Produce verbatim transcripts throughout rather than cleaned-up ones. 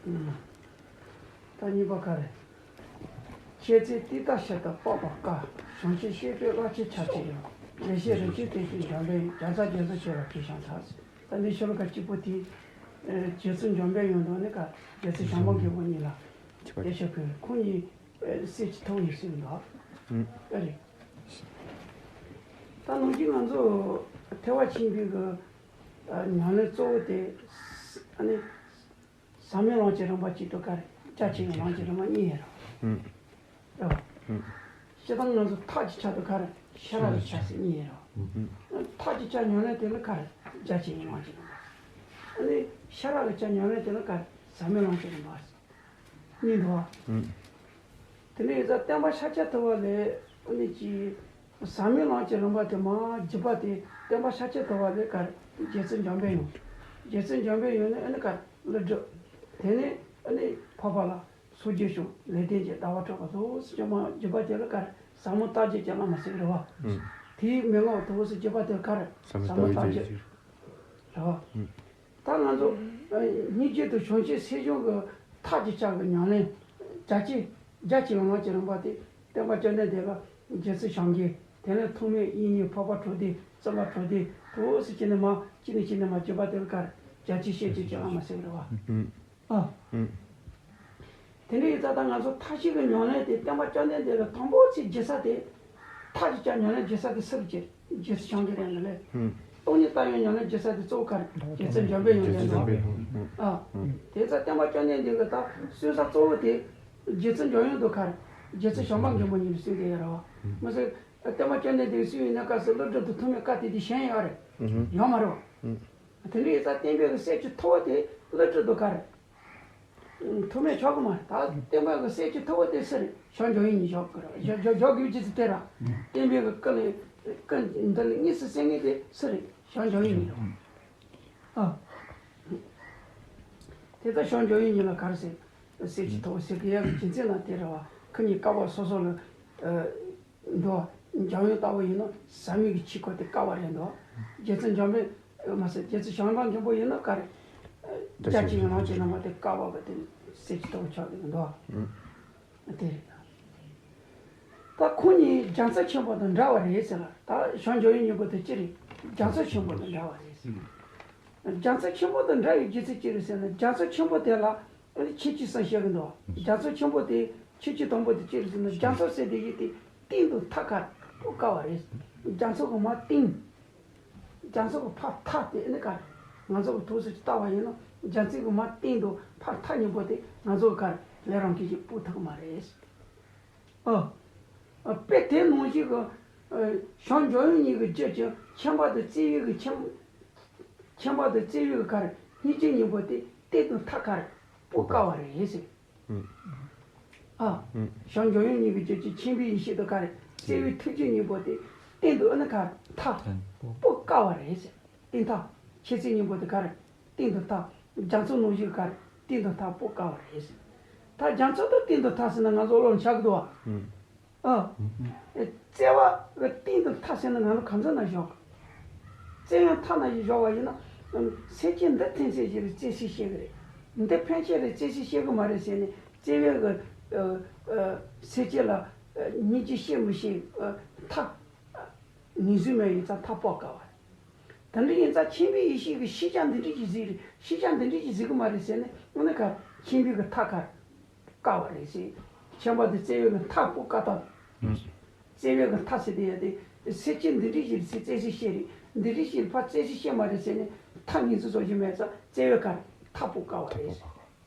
ད་གཉིས་པ་ག་རེ། ཁྱེད་ཚེ་ཏི་ཏ་ཤ་ཏ་པ་པ་ཀ་བྱང་ཆུབ་ཤེས་པའི་བླ་ཆེ་ཆ་ཆེ་ཡང་། ལེགས་བཤད་རིན་ཆེན་གཏེར་གྱི་འཇམ་དཔལ་ཡང་། རྒྱ་ཚ་རྒྱ་མཚོ་ཆེ་བ་གིས་ཤང་ཐག་ཟེར། ད་ནི་ཤོ་ལོ་ཀ་གཅིག་པོ་དེ། རྗེ་བཙུན་འཇམ་དཔལ་ཡོན་དང་ནི་ཀ་རྗེ་བཙུན་བྱམས་པ་མགོན་པོ་གཉིས་ལ་དེ་ཤོད་དགོས། ཁོང་གཉིས་སྲས་ཀྱི་ཐུ་བོ་ཡིན་ཟེར་གྱི་འདུག་ཨ་རེད། ད་ནང་བཞིན་ང་ཚོ་ཐེག་པ་ཆེན་པོའི་གི་ཉམས་ལེན་གཙོ་བོ་དེ་ཨ་ནི། ཟབ་མོའི་ལམ་གྱི་རིམ་པ་གཅིག་ཏུ་ཀ་རེ། རྒྱ་ཆེ་བའི་ལམ་གྱི་རིམ་པ་གཉིས་རེད། ཨུམ། རེད་བ། ཨུམ། སྤྱིར་བཏང་ང་ཚོ་ཐབས་ཀྱི་ཆ་དུ་ཀ་རེ་ཤེས་རབ་ཀྱི་ཆ་ཟེར་གཉིས་རེད། ཨུམ། ཐབས་ཀྱི་ཆ་ཉམས་ལེན་དེ་ནི་ཀ་རེ་རྒྱ་ཆེ་བའི་ལམ་གྱི་རིམ་པ། ཨ་ནི་ཤེས་རབ་ཀྱི་ཆ་ཉམས་ལེན་དེ་ནི་ཀ་རེ་ཟབ་མོའི་ལམ་གྱི་རིམ་པ་ཟེར། གཉིས་འདུག་བ། ཨུམ། དེ་ནས་ཡོད་ཚད་བསྟན་པ་ཤཱཀྱ་ཐུབ་པ་ལས་ཨ་ནི་ཅི། ཟབ་མོའི་ལམ་གྱི་རིམ་པ་དེ་མར་བརྒྱུད་པ་དེ་བསྟན་པ་ཤཱཀྱ་ཐུབ་པ་ལས་ཀ་རེ་རྗེ་བཙུན་འཇམ་དཔལ་ཡོན། རྗེ་བཙུན་འཇམ་དཔལ་ཡོན་ནས་ཨ་ནི་ཀ་རེ་ཀླུ་སྒྲུབ། དེ་ནས་ཨ་ནི་འཕགས་པ་ལྷ། སོགས་རྒྱས་བྱུང་། ལེགས་ལྡན་འབྱེད། ཟླ་བ་གྲགས་པ་སོགས་སུ་ཀྱང་མར་བརྒྱུད་པ་དེ་ལ་ཀ་རེ་ཟབ་མོ་ལྟ་བརྒྱད་ཀྱི་བླ་མ་ཟེར་གྱི་རེད་བ། ཨུམ། དེའི་མན་ངག་དུ་བོ་སུ་བརྒྱུད་པ་དེ་ལ་ཀ་རེ་ཟབ་མོ་ལྟ་བརྒྱད་རེད་བ། ཨུམ། ད་ང་ཚོ་སྙིང་རྗེ་དང་བྱང་ཆུབ་སེམས་བྱུང་གི་ཐབས་ཀྱི་ཆ་གི་ཉམས་ལེན་རྒྱ་ཆེ་རྒྱ་ཆེ་བའི་ལམ་གྱི་རིམ་པ་དེ་བསྟན་པ་བཅོམ་ལྡན་འདས་ལ་རྗེ་བཙུན་བྱམས་མགོན། དེ་ནས་ཐོགས་མེད་དབྱིག་གཉེན། འཕགས་པ་བྲག་སྡེ། བཙུན་པ་བྲག་སྡེ། དུ་བོ་སུ་ཅི་ནས་མར་ཅི་ནས་ཅི་ནས་མར་བརྒྱུད་པ་དེ་ལ་ཀ་རེ་རྒྱ་ཆེ་ཤེས་བྱེད་ཀྱི་བླ་མ་ཟེར་གྱི་རེད་བ། ཨུམ། ཨ། ཨུམ། དེ་འདྲ་ཡིན་ཙང་ད་ང་ཚོ་ཐབས་ཤེས་ཀྱི་ཉམས་ལེན་དེ་བསྟན་པ་བཅོམ་ལྡན་འདས་ལ་དང་པོ་ཚིག་བརྒྱུད་ས་དེ། ཐབས་ཀྱི་ཆ་ཉམས་ལེན་བརྒྱུད་ས་དེ་སུ་རེད་ཅེ། རྗེ་བཙུན་བྱམས་མགོན་རེད་ལ་ལས། ཨུམ། སྟོང་ཉིད་ལྟ་བའི་ཉམས་ལེན་བརྒྱུད་ས་དེ་གཙོ་བོ་ག་རེ། རྗེ་བཙུན་འཇམ་དཔལ་ཡོན་ཏན་རེད། ཨ། དེ་ཙང་བསྟན་པ་བཅོམ་ལྡན་འདས་ཀྱི་ད་གསུང་ས་གཙོ་བོ་དེ། རྗེ་བཙུན་འཇམ་དབྱངས་དང་ག་རེ། རྗེ་བཙུན་བྱམས་པ་མགོན་པོ་གཉིས་ལ་གསུངས་ཏེ་ཡོད་རེད་བ། མི་ཚེ་བསྟན་པ་བཅོམ་ལྡན་འདས་གསུངས་ཡིན་ན་སྐབས་སུ་ཀླུ་སྒྲུབ་དང་ཐོགས་མེད་བཀའ་གཏད་དེ་གཞན་ཡོད་རེད། ཡོད་མ་རེད་བ། དེ་འདྲ་ཡིན་ཙང་བསྟན་པའི་གི་གསེར་གྱི་ཐུ་བོ་དེ་ཀླུ་སྒྲུབ་དང་ག་རེ། ཐུགས་མེད་ཆོག་གི་མ་རེད། ད་བསྟན་པ་གི་གསེར་གྱི་ཐུ་བོ་དེ་སུ་རེད། བྱང་ཆུབ་ཡིན་ཉིད་ཞོག་གི་རེད། ཞོག་ཞོག་ཞོག་གི་རྒྱུ་ཚིག་དེ་ར། བསྟན་པའི་གི་ཀུན་ལས་ཀུན་འདི་ལས་དངོས་སུ་གསལ་ངེས་དེ་སུ་རེད། བྱང་ཆུབ་ཡིན་ཉིད་རེད། ཨ། དེ་ལྟར་བྱང་ཆུབ་ཡིན་ཉིད་ལ་ག་རེ་ཟེར། གསེར་གྱི་ཐུ་བོ་ཟེར་གི་ཡག་གི་རྒྱུ་མཚན་ལ་དེ་རེད་བ། ཁོ་གཉིས་བཀའ་བབས་སོ་སོ་ལ། འདུག་འཇམ་དབྱངས་ལྟ་བུ་ཡིན་ན་ཟབ་མོའི་གི་ཆོས་སྐོར་དེ་དཀའ་བ་རེད་འདུག་རྗེ་བཙུན་འཇམ་དཔལ་མ་ཟད་རྗེ་བཙུན་བྱམས་པ་མགོན་པོ་ཡིན་ན་ག་རེ། རྒྱ་ཆེ་བའི་ལམ་གྱི་རྣམ་པ་དེ་དཀའ་བ་གི་དེ་གསེར་གྱི་ཐུ་བོ་ཆགས་ཀྱི་འདུག་དེ་རེད། ད་ཁོ་གཉིས་རྒྱ་མཚོ་ཆེན་པོ་དང་འདྲ་བ་རེད་ཟེར་ལ། ད་བྱང་ཆུབ་ཡིན་ཉིད་པོ་དེ་ཅི་རེད། རྒྱ་མཚོ་ཆེན་པོ་དང་འདྲ་བ་རེད་ཟེར། རྒྱ་མཚོ་ཆེན་པོ་དང་འདྲ་བའི་རྒྱུ་མཚན་ཅི་རེད་ཟེར་ན། རྒྱ་མཚོ་ཆེན་པོ་དེ་ལ་ཨ་ནི་ཁྱད་ཆོས་གསུམ་བཤད་གི་འདུག་རྒྱ་མཚོ་ཆེན་པོ་དེ་ཁྱད་ཆོས་དང་པོ་དེ་ཅི་རེད་ཟེར་ན། རྒྱ་མཚོ་ཟེར་དེ་ཡི་དེ་སྟེང་དང་མཐའ་ཀ་རེ་སྤོ་དཀའ་བ་རེད། རྒྱ་མཚོ་གི་མར་སྟེང་། རྒྱ་མཚོ་གི་ཕར་མཐའ་དེ་ཨ་ནི་ཀ་རེ། ང་ཚོ་གི་ཐུགས་སུ་ཅིག་བལྟ་བ་ཡིན་ན་རྒྱ་མཚོ་གི་མར་སྟེང་དང་ཕར་མཐའ་གཉིས་པོ་དེ་ང་ཚོ་གི་ཀ་རེ་ལས་རང་གིས་ཅིག་སྤོ་ཐུབ་གི་མ་རེད། ཨ། ཨ། དཔེ་དེ་ནང་བཞིན་གྱི། ཨ། བྱང་ཆུབ་ཡིན་ཉིད་ཀྱི་རྒྱུད་ཀྱི་མཁྱེན་པ་དང་བརྩེ་བའི་གི་མཁྱེན། མཁྱེན་པ་དང་བརྩེ་བའི་གི་ག་རེ་སྙིང་རྗེ་གཉིས་པོ་དེ་སྟེང་དང་མཐའ་ཀ་རེ་སྤོ་དཀའ་བ་རེད་ཟེར། ཨ། བྱང་ཆུབ་ཡིན་ཉིད་ཀྱི་རྒྱུད་ཀྱི་མཁྱེན་པའི་ཡེ་ཤེས་དང་ག་རེ་བརྩེ་བའི་ཐུགས་རྒྱུད་གཉིས་པོ་དེ་སྟེང་དུ་ཨ་ནི་ག་རེ་མཐའ་སྤོ་དཀའ་བ་རེད་ཟེར། སྟེང་མཐའ། མཁྱེན་བརྩེ་གཉིས་པོ་དེ་ག་རེ། སྟེང་དང་མཐའ། རྒྱ་མཚོ་ནང་བཞིན་ག་རེ། སྟེང་དང་མཐའ་སྤོ་དཀའ་བ་རེད་ཟེར། ད་རྒྱ་མཚོ་དང་སྟེང་དང་མཐའ་ཟེར་ན་ང་ཚོ་བློ་ལ་འཆར་གི་འདུག་བ། ཨ། བརྩེ་བ་གི་སྟེང་དང་མཐའ་ཟེར་ན་ང་ཚོ་གང་ཚོད་ན་བཞག་གི། བརྩེ་བའི་མཐའ་ན་བཞག་པ་ཡིན་ན། སེམས་ཅན་འདི་ཕན་ཆད་ཅིག་ལ་བརྩེ་སྲིད་ཤེས་གི་རེད། འདི་ཕན་ཆད་ལ་བརྩེ་སྲིད་ཤེས་གི་མ་རེད་ཟེར་ནས་བརྩེ་བའི་གི། ཨ། ཨ། སེམས་ཅན་ལ། ཨ། སྙིང་རྗེ་བཤད་མི་ཤེས། ཨ། མཐའ། ངེས་བཟུང་མེད་ཡིན་ཙང་མཐའ་སྤོ་དཀའ་བ་རེད། དེ་འདྲ་ཡིན་ཙང་མཁྱེན་པའི་ཡེ་ཤེས་ཀྱིས་ཤེས་བྱ་འདི་འདྲ་ཞིག་གཟིགས་རེད། ཤེས་བྱ་འདི་འདྲ་ཞིག་གཟིགས་གི་མ་རེད་ཟེར་ནས་དངོས་གནས་ཀ་མཁྱེན་པའི་གི་མཐའ་ཀ་དཀའ་བ་རེད་ཟེར། མཁྱེན་པ་དེ་བརྩེ་བའི་གི་མཐའ་སྤོ་དཀའ་སྟབས། བརྩེ་བའི་གི་མཐའ་ཟེར་དེ་ཡ་དེ་སེམས་ཅན་འདི་འདྲ་ཞིག་ཟེར་བརྩེ་སྲིད་ཤེས་རེད། འདི་འདྲ་ཞིག་ཕར་བརྩེ་སྲིད་ཤེས་མ་རེད་ཟེར་ནས་མཐའ་ངེས་འཛིན་བཟོ་རྒྱུ་མེད་ཙང་བརྩེ་བའི་ཀ་མཐའ་སྤོ་དཀའ་བ་རེད་ཟེར།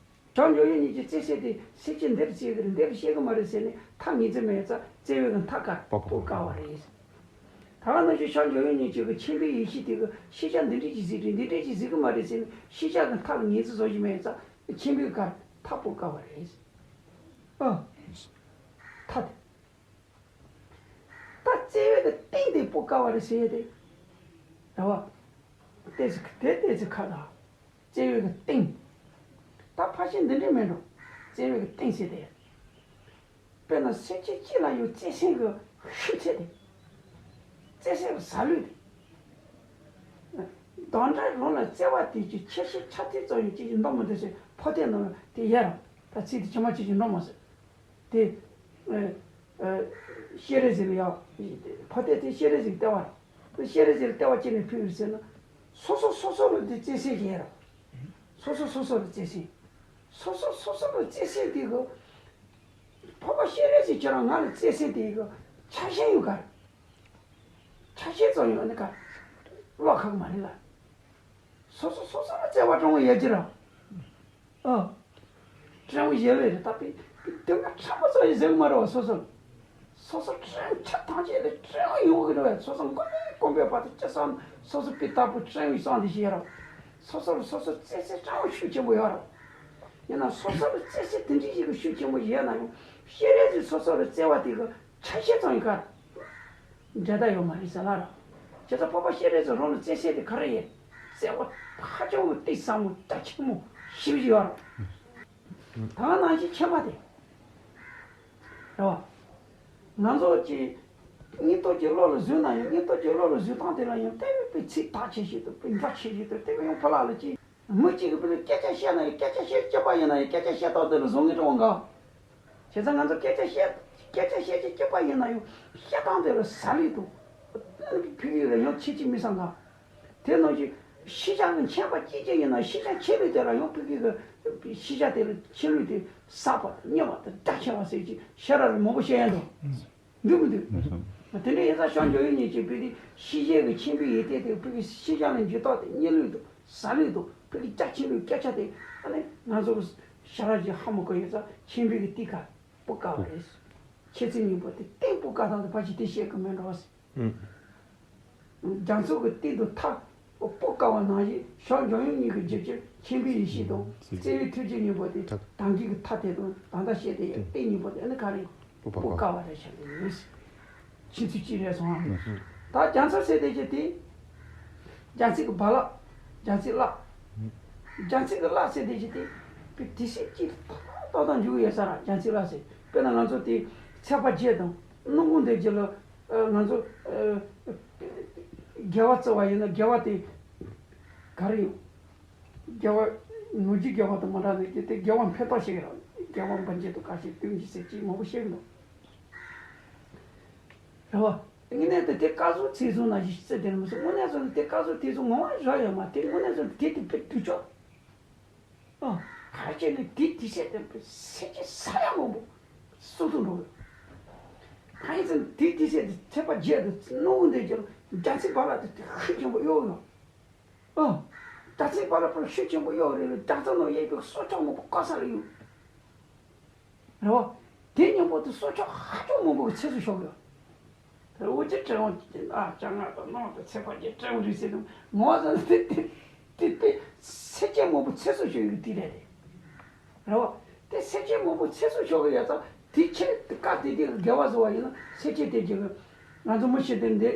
བྱང་ཆུབ་ཡིན་ཉིད་ཀྱི་བརྩེ་སྲིད་དེ་སེམས་ཅན་འདིར་བརྩེ་གི་རེད། འདིར་བཤད་གི་མ་རེད་ཟེར་ནས་མཐའ་ངེས་འཛིན་མེད་ཙང་བརྩེ་བའི་གི་མཐའ་ཀ་སྤོ་དཀའ་བ་རེད། ད་ག་ནང་བཞིན་བྱང་ཆུབ་ཡིན་ཉིད་ཀྱི་མཁྱེན་པའི་ཡེ་ཤེས་དེ་གི་ཤེས་བྱ་འདི་འདྲ་ཞིག་གཟིགས་རེད། འདི་འདྲ་ཞིག་གཟིགས་གི་མ་རེད་ཟེར་ནས་ཤེས་བྱ་གི་མཐའ་ལ་ངེས་འཛིན་བཟོ་རྒྱུ་མེད་ཙང་མཁྱེན་པའི་ཀ་མཐའ་སྤོ་དཀའ་བ་རེད། ཨ། མཐའ་དེ། ད་བརྩེ་བའི་གི་སྟེང་དེ་སྤོ་དཀའ་བ་རེད་ཟེར་ཡ་དེ། རེད་བ། ཏོག་ཙམ་དེ་ཏོག་ཙམ་ཁག་ད། བརྩེ་བའི་གི་སྟེང་། ད་ཕལ་ཆེར་འདི་འདྲ་མིན་འགྲོ། བརྩེ་བའི་གི་སྟེང་ཟེར་དེ། དཔེར་ན་སེམས་ཅན་གཅིག་ལ་ཡང་བརྩེ་སེམས་ཀྱི་ཤུགས་ཚད་དེ། བརྩེ་སེམས་ཀྱི་ཟ་ལུགས་དེ། བདག་འདྲ་རང་ལ་བརྩེ་བ་དེ་ཀྱི་ཁྱད་ཆོས་ཆ་ཚད་ཙམ་ཡང་ཅིག་ཡིན་མདོག་མི་འདུག་ཟེར། ཕོ་དེ་ནང་དེ་ཡ་ར། ད་ཚིག་དེ་ཇི་མ་ཇི་བཞིན་འགྲོ་མ་སྲིད། དེ། ཨ། ཨ། སྤྱན་རས་གཟིགས་ལ་ཡང་། ཕོ་དེ་དེ་སྤྱན་རས་གཟིགས་ལྟེ་བ་ར། སྤྱན་རས་གཟིགས་ལ་ལྟེ་བ་ཅི་ནས་ཕུལ་ཡོད་ཟེར་ན། སོ་སོ་སོ་སོ་ལ་དེ་བརྩེ་སེམས་ཡོད་ར། སོ་སོ་སོ་སོ་ལ་བརྩེ་སེམས། སོ་སོ་སོ་སོ་ལ་བརྩེ་སེམས་དེ་གི། འཕགས་པ་སྤྱན་རས་གཟིགས་ཁྱེད་རང་ང་ལ་བརྩེ་སེམས་དེ་གི་ཆ་ཤས་ཡོད་ག་ར། ཆ་ཤས་ཙམ་ཡོད་ནི་ག་ར་བློ་ཁག་མ་རེད་ལ། སོ་སོ་སོ་སོ་ལ་བརྩེ་བ་སྤྲང་བོ་ཡོད་ཀྱི་ར། ཨ། སྤྲང་བོ་ཡོད་པས་རེད། ད་པི་པི་དེ་མ་ཕྲ་མོ་ཚོ་ཡི་ཟེར་གི་མ་རེད་བ། སོ་སོ། སོ་སོ་སྤྲང་ཕྲ་ཐམས་ཅད་ལས་སྤྲང་བོ་ཡོང་གི་རེད་བས། སོ་སོ་མགོ་ནས་རྐང་པའི་བར་དུ་ཅི་བསམ། སོ་སོ་པི་ལྟ་བུ་སྤྲང་བོའི་བསམ་དེ་ཞིག་ཡོད་ར། སོ་སོ་ལ་སོ་སོ་བརྩེ་སེམས་སྤྲང་བོ་ཤུགས་ཆེན་པོ་ཡོད་ར། ཡིན་ན་སོ་སོ་ལ་བརྩེ་སེམས་དེ་འདྲའི་ཞིག་གི་ཤུགས་ཆེན་པོ་ཡོད་ན་ཡང་སྤྱན་རས་གཟིགས་སོ་སོ་ལ་བརྩེ་བ་དེ་གི་ཆ་ཤས་ཙམ་ཡིན་ག་ར། འབྲེལ་ཟླ་ཡོད་མ་རེད་ཟེར་ལ་ར། བྱས་ཙང་འཕགས་པ་སྤྱན་རས་གཟིགས་རང་ལ་བརྩེ་སེམས་དེ་ག་རེ་ཡིན། བརྩེ་བ་ཧ་ཅང་གི་གཏིང་ཟབ་མོ་རྒྱ་ཆེན་མོ་ཞེ་པོ་ཅིག་ཡོད་ར། ད་ག་ནང་བཞིན་ཁྱིམ་པ་དེ། རེད་བ། ང་ཚོ་གི་སྙིང་སྟོབས་ཀྱི་བློ་ལ་བཟོས་ན་ཡང་སྙིང་སྟོབས་ཀྱི་བློ་ལ་བཟོས་སྟངས་དེ་ལ་ཡང་དེ་བས་པའི་ཚིག་དག་ཆེ་ཞིག་ཏུ་དཔེ་འཇོག་ཆེ་ཞིག་ཏུ་དེ་བས་ཡང་ཕོ་ལགས་ལ་ཅིག་མི་གཅིག་གིས་བུ་ལ་སྐད་ཆ་བཤད་ན་ཡང་སྐད་ཆ་བཤད་སྐྱོ་པ་ཡིན་ན་ཡང་སྐད་ཆ་བཤད་སྟངས་དེ་ལ་བཟང་ངན་འདྲ་བོ་འགའ། བྱས་ཙང་ང་ཚོ་སྐད་ཆ་བཤད་སྐད་ཆ་བཤད་ཀྱི་སྐྱོ་པ་ཡིན་ན་ཡང་བཤད་སྟངས་དེ་ལ་ཟ་ལུགས་དང་། ཕ་གི་ལ་ཡང་ཆེ་ཆེ་མི་བསམ་ག། དེ་ནང་བཞིན་ཤེས་བྱ་གི་མཁྱེན་པ་སྐྱེ་རྒྱུ་ཡིན་ན་ཤེས་བྱ་ཆེ་ལུགས་དེ་ལ་ཡང་ཕ་གི་གི་ཤེས་བྱ་དེ་ལ་ཆེ་ལུགས་དེ་ཟབ་པ་དང་རྙིང་བ་དང་རྒྱ་ཆེ་བ་ཟེར་གྱི་ཤེས་རབ་ལ་མང་པོ་བཤད་ཡ་འདུག་འདུག་མི་འདུག་དེ་འདྲ་ཡིན་ཙང་ཞང་འཇམ་དབྱངས་ཉིད་ཀྱིས་བོད་དུ་ཤེས་བྱའི་གི་མཁྱེན་པའི་ཡོན་ཏན་དེ་བོད་ཀྱི་ཤེས་བྱ་ལ་འཇུག་སྟངས་དེ་རྙིང་ལུགས་དང་ཟབ་ལུགས་དང་བོད་ཀྱི་རྒྱ་ཆེན་པོའི་སྐད་ཆ་དེ་ཨ་ནི་ང་ཚོ་གི་ཤ་ར་གྱི་ཧ་མ་གོ་ཡིན་ཙང་མཁྱེན་པའི་གི་ཏི་ཀ་སྤུ་ཀ་བ་རེད། ཁྱེད་ཚོའི་སྙིང་པོ་དེ་སྟེང་སྤུ་ཀ་ཐང་དུ་ཕ་གི་དེ་བཤད་གི་མེད་འགྲོ་ཟེར། རྒྱ་མཚོ་གི་སྟེང་དུ་མཐའ་སྤུ་ཀ་བ་ནང་བཞིན་ཞང་འཇམ་དབྱངས་ཉིད་ཀྱི་རྗེ་བཙུན་མཁྱེན་པའི་ཡེ་ཤེས་དང་བརྩེ་བའི་ཐུགས་རྗེ་སྙིང་པོ་དེ་ཐབས། དམ་གྱི་གི་མཐའ་དེ་དང་ད་ལྟ་བཤད་དེ་ཡང་སྟེང་སྙིང་པོ་དེ་ཨ་ནི་ག་རེ་ཡིན། སྤུ་ཀ་བ་རེད་བྱ་དེ་ཡིན། ཕྱི་ཚུལ་གཅིག་རེད་སོང་ཨ། ད་རྒྱ་མཚོ་ཟེར་དེ་ཅི་དེ། རྒྱ་མཚོ་གི་རྦ་རླབས། རྒྱ་མཚོའི་རླབས། རྒྱ་མཚོ་གི་རླབས་ཟེར་དེ་ཅི་དེ། དཔེ་དེ་ཤེས་ཀྱི་ཏག་ཏག་ཏག་འཇུག་ཡོད་ས་ར་རྒྱ་མཚོའི་རླབས་ཟེར། དཔེར་ན་ང་ཚོ་དེ་ཚད་པ་བརྒྱད་དང་སྣུམ་ཁུང་དེ་ཅི་ལ་ང་ཚོ་དགེ་བ་བརྩི་བ་ཡིན་ན་དགེ་བ་དེ་ག་རེ་ཡོད། དགེ་བ། ནང་བཞིན་དགེ་བ་དང་མ་འདྲ་ནས་དེ་དེ་དགེ་བ་འཕེལ་ཐབས་ཤིག་རེད། དགེ་བ་འབུམ་འཇིག་ཏུ་དཀའ་ཞིང་དོན་གྱི་སེལ་ཅིག་མང་པོ་བཤད་གི་འདུག་རེད་བ། དངོས་གནས་དེ་དེ་བཀའ་ཟུར་ཚིག་ཟུར་ན་ཞིག་རྩི་དེ་མི་སྲིད་དངོས་གནས་སོང་ན་དེ་བཀའ་ཟུར་དེ་ཚོ་ངོ་མ་རག་ཡོད་མ་དེ་དངོས་གནས་སོང་ན་དེ་དེ་དཔེ་སྡུག་ཅོག་ཨ། ག་རེ་བྱས་ནས་དེ་དེ་བཤད་དེ་དཔེ་སེ་ཆེ་ས་ཡ་མང་པོ་སུ་ཐུག་འགྲོ་གི། གང་ཡིན་ཟེར་ན་དེ་དེ་བཤད་དེ་ཚད་པ་བརྒྱད་དུ་སྣུམ་ཁུང་དེ་ཀྱང་རྒྱ་མཚོའི་རྦ་རླབས་དེ་དེ་ཤུགས་ཆེན་པོ་གཡོ་གི་ཡོད། ཨ། རྒྱ་མཚོའི་རྦ་རླབས་ཤུགས་ཆེན་པོ་གཡོ་རེད་ལ་རྒྱ་མཚོ་ནང་ཡོད་པའི་སྲོག་ཆགས་མང་པོ་བཀག་ས་ལ་གཡུག་རེད་བ། དེ་མཉམ་པོ་དེ་སྲོག་ཆགས་ཧ་ཅང་མང་པོ་གི་ཚེ་སྲོག་ཤོར་གི་ཡོད། དེ་འོ་ཅི་སྤྲང་བོ་ཅི་ཨ་ཅག་ང་དང་ནང་དུ་ཚད་པ་ཅན་སྤྲང་བོ་རེད་ཟེར་དུས་ངོ་བ་ཟ་ན་དེ་དེ་དེ་དཔེ་སེ་ཆེ་མང་པོ་ཚེ་སྲོག་ཤོར་ཡོད་གི་དེ་རེད་དེ། རེད་བ། དེ་སེ་ཆེ་མང་པོ་ཚེ་སྲོག་ཤོར་གི་ཡོད་ཙང་དེ་ཆེ་དེ་བཀག་དེ་དེ་དགེ་བ་བཟོ་བ་ཡིན་ན་སེ་ཆེ་དེ་ཅིག་གི་ང་ཚོ་མི་ཤི་དེ་འདི་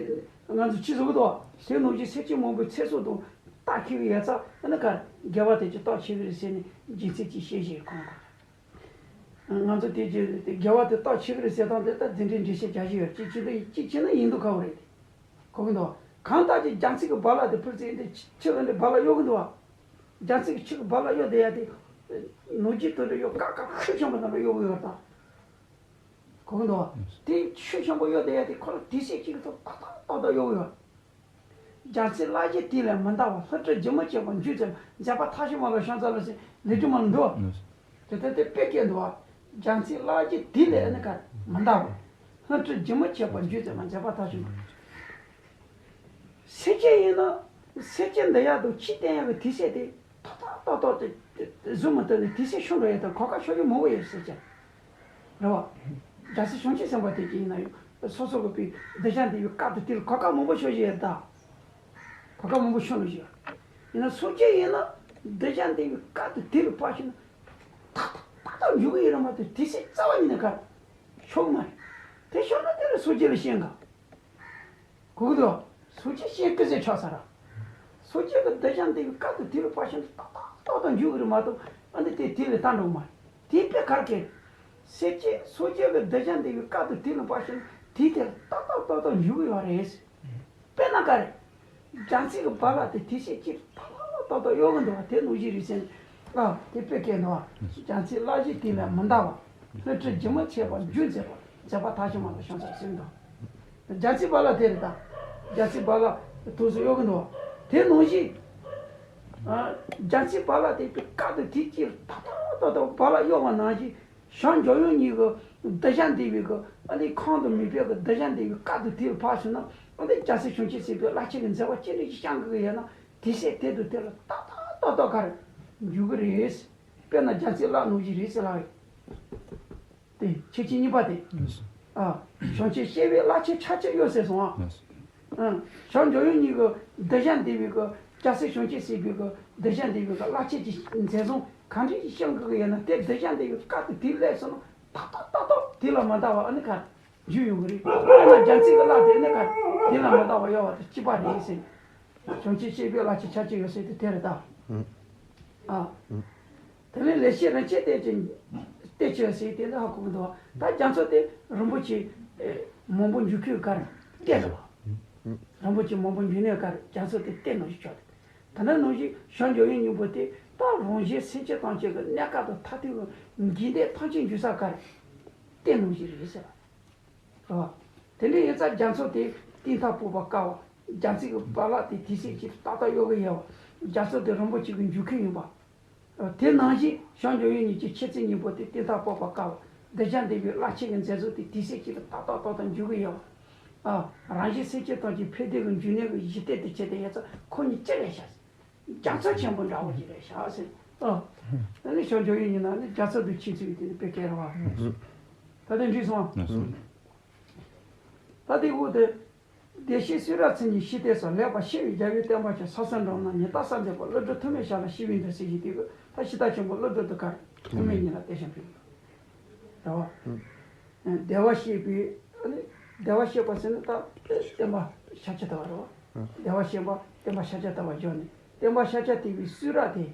ང་ཚོ་ཅི་བཟོ་གི་འདུག་བ། དེ་ནང་བཞིན་སེ་ཆེ་མང་པོའི་ཚེ་སྲོག་དང་རྟགས་འཁེལ་གི་ཡོད་ཙང་ཨ་ནི་ག་དགེ་བ་དེ་ཅིག་རྟགས་འཁེལ་གི་རེད་ཟེར་ནས་རྒྱུ་མཚན་ཅིག་བཤད་བཞིན་ཁོང་ག་ང་ཚོ་དེ་ཅིག་དེ་དགེ་བ་དེ་རྟགས་འཁེལ་གི་རེད་ཟེར་སྟངས་དེ་ལྟར་འཛིན་གྲྭའི་འགྲེལ་བཤད་རྒྱག་བཞིན་ཡོད། ཅིག་ཅིག་དེ་ཅིག་བྱས་ན་ཡིན་མདོག་ཁ་པོ་རེད་དེ། གོ་གི་འདུག་གང་ལྟར་གྱི་རྒྱ་མཚོ་གི་རྦ་རླབས་དེ་ཕུར་ཚེ་འདི་ཕྱི་ལ་འདི་རྦ་རླབས་གཡོ་གི་འདུག་བ། རྒྱ་མཚོ་གི་ཕྱི་གི་རྦ་རླབས་གཡོ་བསྡད་ཡ་དེ། ནུབ་རྒྱུད་དུ་འདྲ་གཡོ་ཀ་ཀ་ཤུགས་ཆེན་པོ་དང་འདྲ་གཡོ་གི་ཡོད་ད། གོ་གི་འདུག་བ། དེ་ཤུགས་ཆེན་པོ་གཡོ་བསྡད་ཡ་དེ་ཁོ་ལ་དུས་ཚོད་གཅིག་གི་ཐོག་ཏག་ཏག་ཏག་ཏག་གཡོ་གི་ཡོད། རྒྱ་མཚོའི་རླབས་ཀྱིས་དེ་ལས་མི་འདའ་བར་སླུ་བྲིད་རྒྱུན་མི་ཆད་པར་འཇུག་ཙམ་མཛད་པ་ཐབས་ཤེས་མ་ལ་ཤང་ཚ་ལ་སེ་ལས་རྒྱུ་མ་ལ་འདུག་བ། དེ་ལྟར་དེ་དཔེ་སྐད་འདུག་བ། རྒྱ་མཚོའི་རླབས་ཀྱིས་དེ་ལས་ཨ་ནི་གར་མི་འདའ་བར། སླུ་བྲིད་རྒྱུན་མི་ཆད་པར་འཇུག་ཙམ་མཛད་པ་ཐབས་ཤེས་མ། སེ་ཆེ་ཡིན་ན། སེ་ཆེ་འདི་ཡག་ཏུ་ཕྱི་བསྟན་ཡག་གི་དུས་ཚོད་དེ་ཏག་ཏག་ཏག་ཏག་དེ་བཟོ་མི་ཐུབ་ནས་དུས་ཚོད་ཤོར་འགྲོ་ཡག་དང་གོ་སྐབས་ཤོར་རྒྱུ་མང་པོ་ཡོད་སེ་ཆེ། རེད་བ། རྒྱལ་སྲས་བྱང་ཆུབ་སེམས་དཔའ་དེ་གྱིས་ཡིན་ན་ཡང་སོ་སོ་གི་པའི་གདུལ་བྱ་འདི་ཡི་སྐབས་དུ་དེ་ལ་གོ་སྐབས་མང་པོ་ཤོར་བཞིན་ཡོད་ད། གོ་སྐབས་མང་པོ་ཤོར་ནས་བཞིན། ཡིན་ན་སུ་གཅིག་ཡིན་ན་གདུལ་བྱ་འདི་ཡི་སྐབས་དུ་དེ་ལ་ཕར་ཕྱིན་ན་ཏག་ཏག་ཏག་ཏག་འཇུག་གི་ཡིན་ར་མ་གཏོགས་དུས་ཚོད་རྩ་བ་ཉིད་ནས་གར་ཤོར་གི་མ་རེད། དེ་ཤོར་ན་དེ་ལ་སུ་གཅིག་ལ་ཤེས་ག་གོ་གི་འདུག་སུ་གཅིག་ཤེས་ཀི་ཟེར་ཆགས་ས་ར། སོ་སྐྱེ་གི་གདུལ་བྱ་འདི་ཡི་སྐབས་དུ་དེ་ལ་ཕར་ཕྱིན་ཏག་ཏག་ཏག་ཏག་འཇུག་གི་རེད་མ་གཏོགས་ཨ་འདི་དེ་དེ་ལས་ལྟ་འགྲོ་མ་རེད། དེ་དཔེ་གར་སྐད། སེ་སྐྱེ་སོ་སྐྱེ་གི་གདུལ་བྱ་འདི་ཡི་སྐབས་དུ་དེ་ལ་ཕར་ཕྱིན་དེ་དེ་ལ་ཏག་ཏག་ཏག་ཏག་འཇུག་གི་ཡོད་རེད། དཔེར་ན་ག་རེ། རྒྱ་མཚོ་གི་རྦ་རླབས་དེ་དེ་སེ་སྐྱེ་ཏག་ཏག་ཏག་ཏག་གཡོ་གི་འདུག་བ་དེ་ནང་བཞིན་རེད་ཟེར་ནས། ལ་དེ་དཔེ་སྐད་འདུག་བ། རྒྱལ་མཚན་བླ་བཞེད་དེ་ལས་མི་འདའ་བ། བསླུ་བྲིད་རྒྱུན་མི་ཆད་པར་རྒྱུན་མཛད་པ། མཛད་པ་མཐའ་ཞུགས་མ་ལ་བྱང་ཆུབ་སེམས་དང་། རྒྱལ་མཚན་བ་ལ་དེ་རེད་ད། རྒྱལ་མཚན་བ་ལ་དུས་སུ་གཡོག་གི་འདུག་བ། དེ་ནང་བཞིན། རྒྱལ་མཚན་བ་ལ་དེ་དཔེ་བཀའ་དང་དེ་གཅིག་ཏག་ཏག་ཏག་ཏག་བ་ལ་གཡོག་པ་ནང་བཞིན། བྱང་འཇམ་དབྱངས་ཉིད་ཀྱི་གདུལ་བྱ་འདུལ་བའི་གི་ཨ་ནི་ཁམས་དང་མུན་པའི་གི་གདུལ་བྱ་འདུལ་བའི་བཀའ་དང་དེ་ལ་ཕར་ཞུགས་ན། ཨ་ནི་རྒྱལ་སྲས་བྱང་ཆུབ་སེམས་དཔའི་བླ་ཆེན་གྱི་མཛད་པ་ཅི་འདྲ་ཞིག་བཤད་དགོས་ཀྱི་ཡོད་ན། དེ་བཤད་དེ་དང་དེ་ལ་ཏག་ཏག་ཏག་ཏག་ག་རེ་འཇུག་གི་རེད། དཔེར་ན་རྒྱལ་མཚན་བླ་ནང་བཞིན་རེད་ཟེར་ལབ་ཡོད། དེ་ཁྱད་ཆོས་གཉིས་པ་དེ། ཨ། བྱང་ཆུབ་སེམས་དཔའི་བླ་ཆེན་ཆ་ཆེ་ཡོད་ཟེར་སོང་ཨ། ཨ། བྱང་འཇམ་དབྱངས་ཉིད་ཀྱི་གདུལ་བྱ་འདུལ་བའི་གི་རྒྱལ་སྲས་བྱང་ཆུབ་སེམས་དཔའི་གི་གདུལ་བྱ་འདུལ་བའི་གི་བླ་ཆེན་གྱི་མཛད་བཟང་ག་འདྲ་ཞིག་བཤད་དགོས་ཀྱི་ཡོད་ན། དེ་གདུལ་བྱ་འདུལ་བའི་བཀའ་དང་དེ་སླེབས་སོང་ན། ཏག་ཏག་ཏག་ཏག་དེ་ལ་མ་འདའ་བ་ཨ་ནི་ག་རེ་འཇུག་ཡོང་གི་རེད། དཔེར་ན་རྒྱལ་མཚན་གྱི་བླ་དེ་ནི་ག་རེ་དེ་ལ་མ་འདའ་བ་ཡོད་པ་དང་གཅིག་པ་རེད་ཟེར། བྱང་ཆུབ་སེམས་དཔའི་བླ་ཆེན་ཆ་ཆེ་ཡོད་ཟེར་དེ་དེ་རེད་ད། ཨ། དེ་ནས་ལེགས་བཤད་རིན་ཆེན་གཏེར་གྱི་གཏེར་ཆོས་ཟེར་དེ་འདྲ་ཧ་གོ་གི་འདུག་ད་རྒྱ་མཚོ་དེ་རིན་པོ་ཆེ་མང་པོ་འཇུག་མཁན་ག་རེ་གཏེར་རེད་བ། རིན་པོ་ཆེ་མང་པོ་འཇུག་ནས་ག་རེ་རྒྱ་མཚོ་དེ་གཏེར་ནང་བཞིན་ཆགས་ཏེ། ད་ནང་ནང་བཞིན་བྱང་འཇམ་དབྱངས་སྙིང་པོ་དེ་ད་རང་གཞན་སེམས་ཅན་ཐམས་ཅད་ཀྱི་གནས་སྐབས་དང་མཐར་ཐུག་གི་འཇིག་རྟེན་ཐམས་ཅད་འཇུག་ས་ག་རེ་གཏེར་ནང་བཞིན་རེད་ཟེར་བ། ཨ། དེ་འདྲ་ཡིན་ཙང་རྒྱ་མཚོ་དེ་གཏིང་མཐའ་སྤོབས་པ་དཀའ་བ། རྒྱལ་སྲས་ཀྱི་བ་ལ་དེ་དེ་སྲིད་ཀྱི་ཏག་ཏག་གཡོག་གི་ཡོད་པ། རྒྱ་མཚོ་དེ་རིན་པོ་ཆེ་གི་འཇུག་མཁན་ཡིན་པ། དེ་ནང་བཞིན་བྱང་འཇམ་དབྱངས་ཉིད་ཀྱི་མཁྱེན་བརྩེ་སྙིང་པོ་དེ་གཏིང་མཐའ་སྤོབས་པ་དཀའ་བ། གདུལ་བྱ་འདུལ་བའི་བླ་ཆེན་གྱི་མཛད་བཟང་དེ་དེ་སྲིད་ཀྱི་ཏག་ཏག་ཏག་ཏག་འཇུག་གི་ཡོད་པ། ཨ། རང་གཞན་སེམས་ཅན་ཐམས་ཅད་ཕན་བདེ་གི་འབྱུང་གནས་ཀྱི་གཞི་རྟེན་དུ་བྱས་ཏེ་ཡོད་ཙང་ཁོ་གཉིས་གཅིག་རེད་ཤག་རྒྱ་མཚོ་ཆེན་པོ་འདྲ་བོ་ཞིག་རེད་ཤག་ཟེར། ཨ། ཨ་ནི་བྱང་འཇམ་དབྱངས་ཉིད་ན་ནི་རྒྱ་མཚོ་དང་ཁྱད་ཆོས་ཡོད་དེ་ནི་དཔེ་སྐད་རེད་བ། ད་དེ་འགྲིག་སོང་ཨ། ད་དེ་འུ་དེ། བདེ་གཤེགས་གསུང་རབ་ཚིག་གཉིས་ཤེས་ལྡན་སོགས། ལེགས་པར་ཤེས་པའི་རྒྱལ་བའི་བསྟན་པ་ཆེ། ས་སྲང་འགྲམ་ན་ཉི་ཟླ་ས་འཛིན་པ། ཀླུ་སྒྲུབ་ཐོགས་མེད་ཞབས་ལ་ཞུས་པའི་མཐུས་ཟེར་བཞིན་དེ་གི་ད་ཤིང་རྟ་ཆེན་པོ་ཀླུ་སྒྲུབ་དང་ག་རེ་ཐོགས་མེད་གཉིས་ལ་གཏེར་ཞིང་ཕུལ་རེད་བ། བདེ་བར་གཤེགས་པའི་ཨ་ནི་བདེ་བར་གཤེགས་པ་ཟེར་ན་ད་བསྟན་པ་ཤཱཀྱ་ཐུབ་པ་རེད་བ། བདེ་བར་གཤེགས་པ་བསྟན་པ་ཤཱཀྱ་ཐུབ་པ་བརྗོད་ནས་བསྟན་པ་ཤཱཀྱ་ཐུབ་པའི་གསུང་རབ་དེ།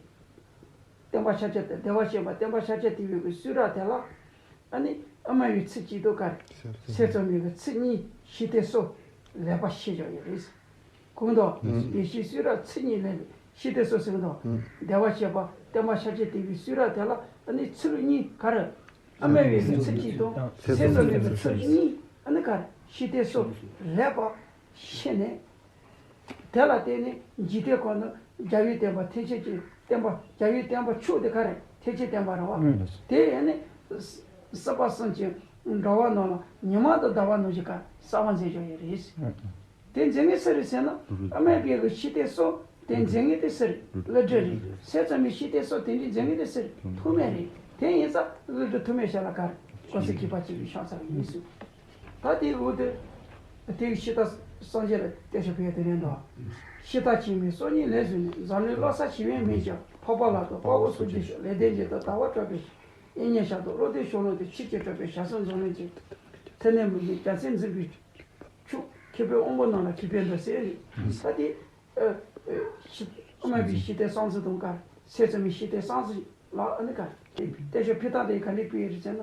བསྟན་པ་ཤཱཀྱ་ཐུབ་བདེ་བར་གཤེགས་པ་བསྟན་པ་ཤཱཀྱ་ཐུབ་པའི་གི་གསུང་རབ་དེ་ལ། ཨ་ནི་ཨ་མ་བའི་ཚིག་གཅིག་ཏུ་དཀར། ཟས་གཙང་མའི་གི་ཚིག་གཉིས་ཤེས་ལྡན་སོགས་ལེགས་པར་ཤེས་བཞག་ཡོད་རེད། གོང་དུ་བདེ་གཤེགས་གསུང་རབ་ཚིག་གཉིས་ལས་ཤེས་ལྡན་སོགས་ཟེར་གི་འདུག་བདེ་བར་གཤེགས་པ་བསྟན་པ་ཤཱཀྱ་ཐུབ་པའི་གསུང་རབ་དེ་ལ་ཨ་ནི་ཚིག་གཉིས་ག་རེ། ཨ་མ་བའི་གི་ཚིག་གཅིག་དང་ཟས་གཙང་མའི་གི་ཚིག་གཉིས་ཨ་ནི་ག་རེ་ཤེས་ལྡན་སོགས་ལེགས་པར་ཤེས་ནས། དེ་ལ་བརྟེན་ནས་འཇིག་རྟེན་ཁམས་ན་རྒྱལ་བའི་བསྟན་པ་ཐེག་ཆེན་གྱི་བསྟན་པ་རྒྱལ་བའི་བསྟན་པ་མཆོག་དེ་ག་རེ་ཐེག་ཆེན་བསྟན་པ་རེད་བ། དེ་ཡང་ནི་སྲིད་པ་གསུམ་གྱི་འགྲོ་བ་རྣམས་ལ་ཉི་མ་དང་ཟླ་བ་ནང་བཞིན་ག་གསལ་བར་མཛད་བཞག་ཡོད་རེད། དེ་མཛད་མཁན་སུ་རེད་ཟེར་ན་ཨ་མའི་བུ་གི་ཤེས་ལྡན་སོགས་དེ་མཛད་མཁན་དེ་སུ་རེད། ཀླུ་སྒྲུབ་རེད། ཟས་གཙང་མའི་ཤེས་ལྡན་སོགས་དེ་འདྲའི་མཛད་མཁན་དེ་སུ་རེད། ཐོགས་མེད་རེད། དེ་ཡིན་ཙང་ཀླུ་སྒྲུབ་ཐོགས་མེད་ཞབས་ལ་ག་རེ་དཀོན་གསལ་མཁས་པ་གཅིག་གི་ཕྱག་འཚལ་བ་ཡིན་ཟེར། ད་དེའི་འོག་ཏུ། དེའི་ཤིང་རྟ་སངས་རྒྱས་ལ་གཏེར་ཞིང་ཕུལ་ཡ་དེ་རེད་འདུག་ཤིང་རྟ་ཆེན་མོའི་སྲོག་སྙིང་ལས་བཟུང་ནས། འཛམ་གླིང་བློ་གསལ་ཞི་བའི་མིང་བྱང་། འཕགས་པ་ལག་ཏུ་དཔའ་བོ་སུ་འདི་ཤོག་ལེགས་ལྡན་འབྱེད་དང་ཟླ་བ་གྲགས་པའི་ཞལ། གཡས་བརྙན་ཞབས་ཏོག་བློ་ལྡན་ཤོག་ལོང་དེ་ཆོས་ཀྱི་གྲགས་པའི་ཞལ་གསུམ་འཛམ་གླིང་གྱི། ཚེ་ནས་མི་འགྱུར་རྒྱལ་སྲས་འཛིན་པའི་མཆོག་མཁས་པའི་དབང་པོ་རྣམས་ལ་མཁས་པའི་མདོ་ཟེར་ནས། ད་དེ། ཨ་མ་བའི་ཤིང་རྟའི་གསང་ཚིག་དང་ག་རེ་ཟས་གཙང་མའི་ཤིང་རྟའི་གསང་ཚིག་ལ་ཨ་ནི་ག་རེ་གཏེར་ཞིང་ཕུལ་སྟངས་དེ་ག་འདྲས་ཕུལ་ཡོད་རེད་ཟེར་ན།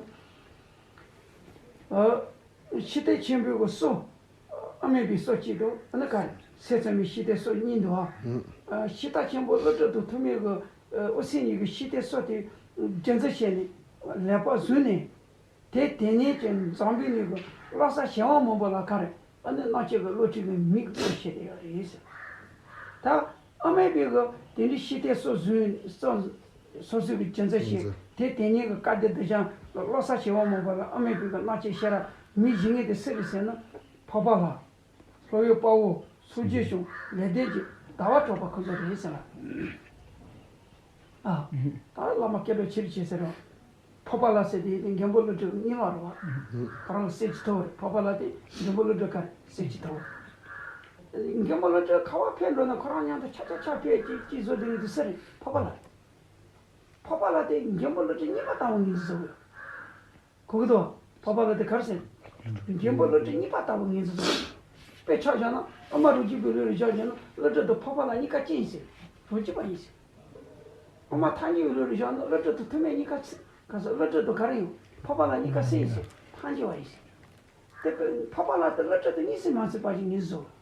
ཨ། ཤིང་རྟ་ཆེན་པོའི་གི་སྲོག་ཨ་མའི་བུའི་སྲོག་གཅིག་དང་ཨ་ནི་ག་རེ་ཟས་གཙང་མའི་ཤིང་རྟའི་སྲོག་གཉིས་འདུག་ཨ། ཤིང་རྟ་ཆེན་པོ་ཀླུ་སྒྲུབ་དང་ཐོགས་མེད་གི་དབུ་སེམས་གཉིས་ཀྱི་ཤིང་རྟའི་སྲོག་དེ་རྒྱུན་འཛིན་བྱས་ནས་ལེགས་པར་བཟུང་ནས། དེ་དེ་ནས་ཀྱང་འཛམ་བུའི་གླིང་གི་བློ་གསར་གཞན་དབང་མང་པོ་ལ་ག་རེ་ཨ་ནི་རྣམ་དཔྱོད་ཀྱི་བློ་གྲོས་ཀྱི་མིག་སྟོན་བྱས་ཏེ་ཡོད་རེད་ཟེར། ད་ཨ་མའི་བུ་གི་དེ་འདྲའི་ཤིང་རྟའི་སྲོག་བཟུང་སྲོག་སྲོག་ཟུངས་ཀྱི་རྒྱུ་མཚན་བཤད་དེ་དེ་ཉིད་ཀྱི་བཀའ་སྡེ་གདུལ་བྱ་བློ་གསར་གཞན་དབང་མང་པོ་ལ་ཨ་མའི་བུ་གི་རྣམ་དཔྱོད་ཤེས་རབ་མིག་བྱིན་མཁན་དེ་སུ་རེད་ཟེར་ན་འཕགས་པ་ལགས། སློབ་དཔོན་དཔའ་བོ་སུ་འདི་ཤོག་ལེགས་ལྡན་འབྱེད་ཟླ་བ་གྲགས་པ་ཁོ་ཚོ་རེད་ཟེར་ལ། ཨ། ད་བླ་མ་སྐད་གྲགས་ཆེ་རུ་ཆེ་ཟེར་རོ། འཕགས་པ་ལགས་ཟེར་དེ་ནི་མགོན་པོ་ཀླུ་སྒྲུབ་གཉིས་ལགས་རེད་བ། ཁོ་རང་ལ་སྲས་ཀྱི་ཐུ་བོ་རེད། འཕགས་པ་ལགས་དེ་མགོན་པོ་ཀླུ་སྒྲུབ་ག་རེ་སྲས་ཀྱི་ཐུ་བོ། མགོན་པོ་ཀླུ་སྒྲུབ་ག་བ་ཕེབས་འགྲོ་ན་ཁོ་རང་མཉམ་དུ་ཆ་ཆ་ཆ་ཕེབས་ཀྱི་ཀྱི་བཟོ་དེ་ནི་དེ་སུ་རེད། འཕགས་པ་ལགས་རེད། འཕགས་པ་ལགས་དེ་མགོན་པོ་ཀླུ་སྒྲུབ་གཉིས་པ་ལྟ་བུ་ངོས་འཛིན་བཟོ་དགོས། གོ་གི་འདུག་འཕགས་པ་ལགས་དེ་ག་རེ་ཟེར། མགོན་པོ་ཀླུ་སྒྲུབ་གཉིས་པ་ལྟ་བུ་ངོས་འཛིན་བཟོ་དགོས། དཔེ་ཆ་བཞག་ན་ཨ་མ་རང་རྒྱུད་པའི་ལུགས་ལ་བཞག་བཞག་ན་ཀླུ་སྒྲུབ་དང་འཕགས་པ་ལགས་གཉིས་ཀ་གཅིག་ཡིན་ཟེར། རང་རྒྱུད་པ་ཡིན་ཟེར། ཨ་མ་ཐལ་འགྱུར་བའི་ལུགས་ལ་བཞག་ན་ཀླུ་སྒྲུབ་དང་ཐོགས་མེད་གཉིས་ཀ་ཚིག་ག་ཟེར། ཀླུ་སྒྲུབ་དང་ག་རེ་ཡིན། འཕགས་པ་ལགས་གཉིས་ཀ་སུ་ཡིན་ཟེར། ཐལ་འགྱུར་བ་ཡིན་ཟེར། དེ་དཔེ་འཕགས་པ་ལགས་དེ་ཀླུ་སྒྲུབ་དང་གཉིས་སུ་མ་ཚུད་པ་ཞིག་ངོས་འཛིན་བཟོ་དགོས།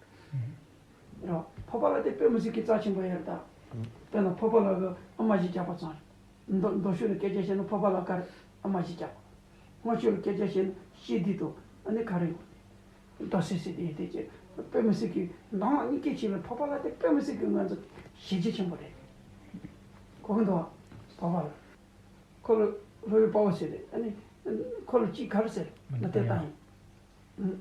རེད་བ། འཕགས་པ་ལགས་དེ་དཔེ་མི་སྲིད་ཀྱི་རྩ་ཆེན་པོ་ཡོད་རེད་ད། དཔེར་ན་འཕགས་པ་ལགས་ཀྱི་ཨ་མ་ཞིག་རྒྱགས་པ་ཙམ་རེད། མདོ་མདོ་ཕྱོགས་ལ་སྐད་ཆ་བཤད་ན་ཕོ་པ་ལ་དཀར་ཨ་མ་ཞིག་རྒྱག་སྔོན་ཕྱོགས་ལ་སྐད་ཆ་བཤད་ན་ཤེས་བདེ་དང་ཨ་ནི་ག་རེ་ཡོད་དེ། མདོ་སེ་སེ་དེ་དེ་ཅེ་དཔེ་མི་སྲིད་ཀྱི་མདང་གཉིས་ཀའི་ཆེད་ལ་ཕོ་པ་ལ་དེ་དཔེ་མི་སྲིད་ཀྱི་ང་ཚོ་གཞི་རྒྱ་ཆེན་པོ་རེད། གོ་གི་འདུག་ཕོ་པ་ལ་ཁོ་ལ་སློབ་དཔོན་དཔའ་བོ་ཟེར་རེད། ཨ་ནི་ཁོ་ལ་གཅིག་ག་རེ་ཟེར་མི་དེ་ལྟ་ཡིན།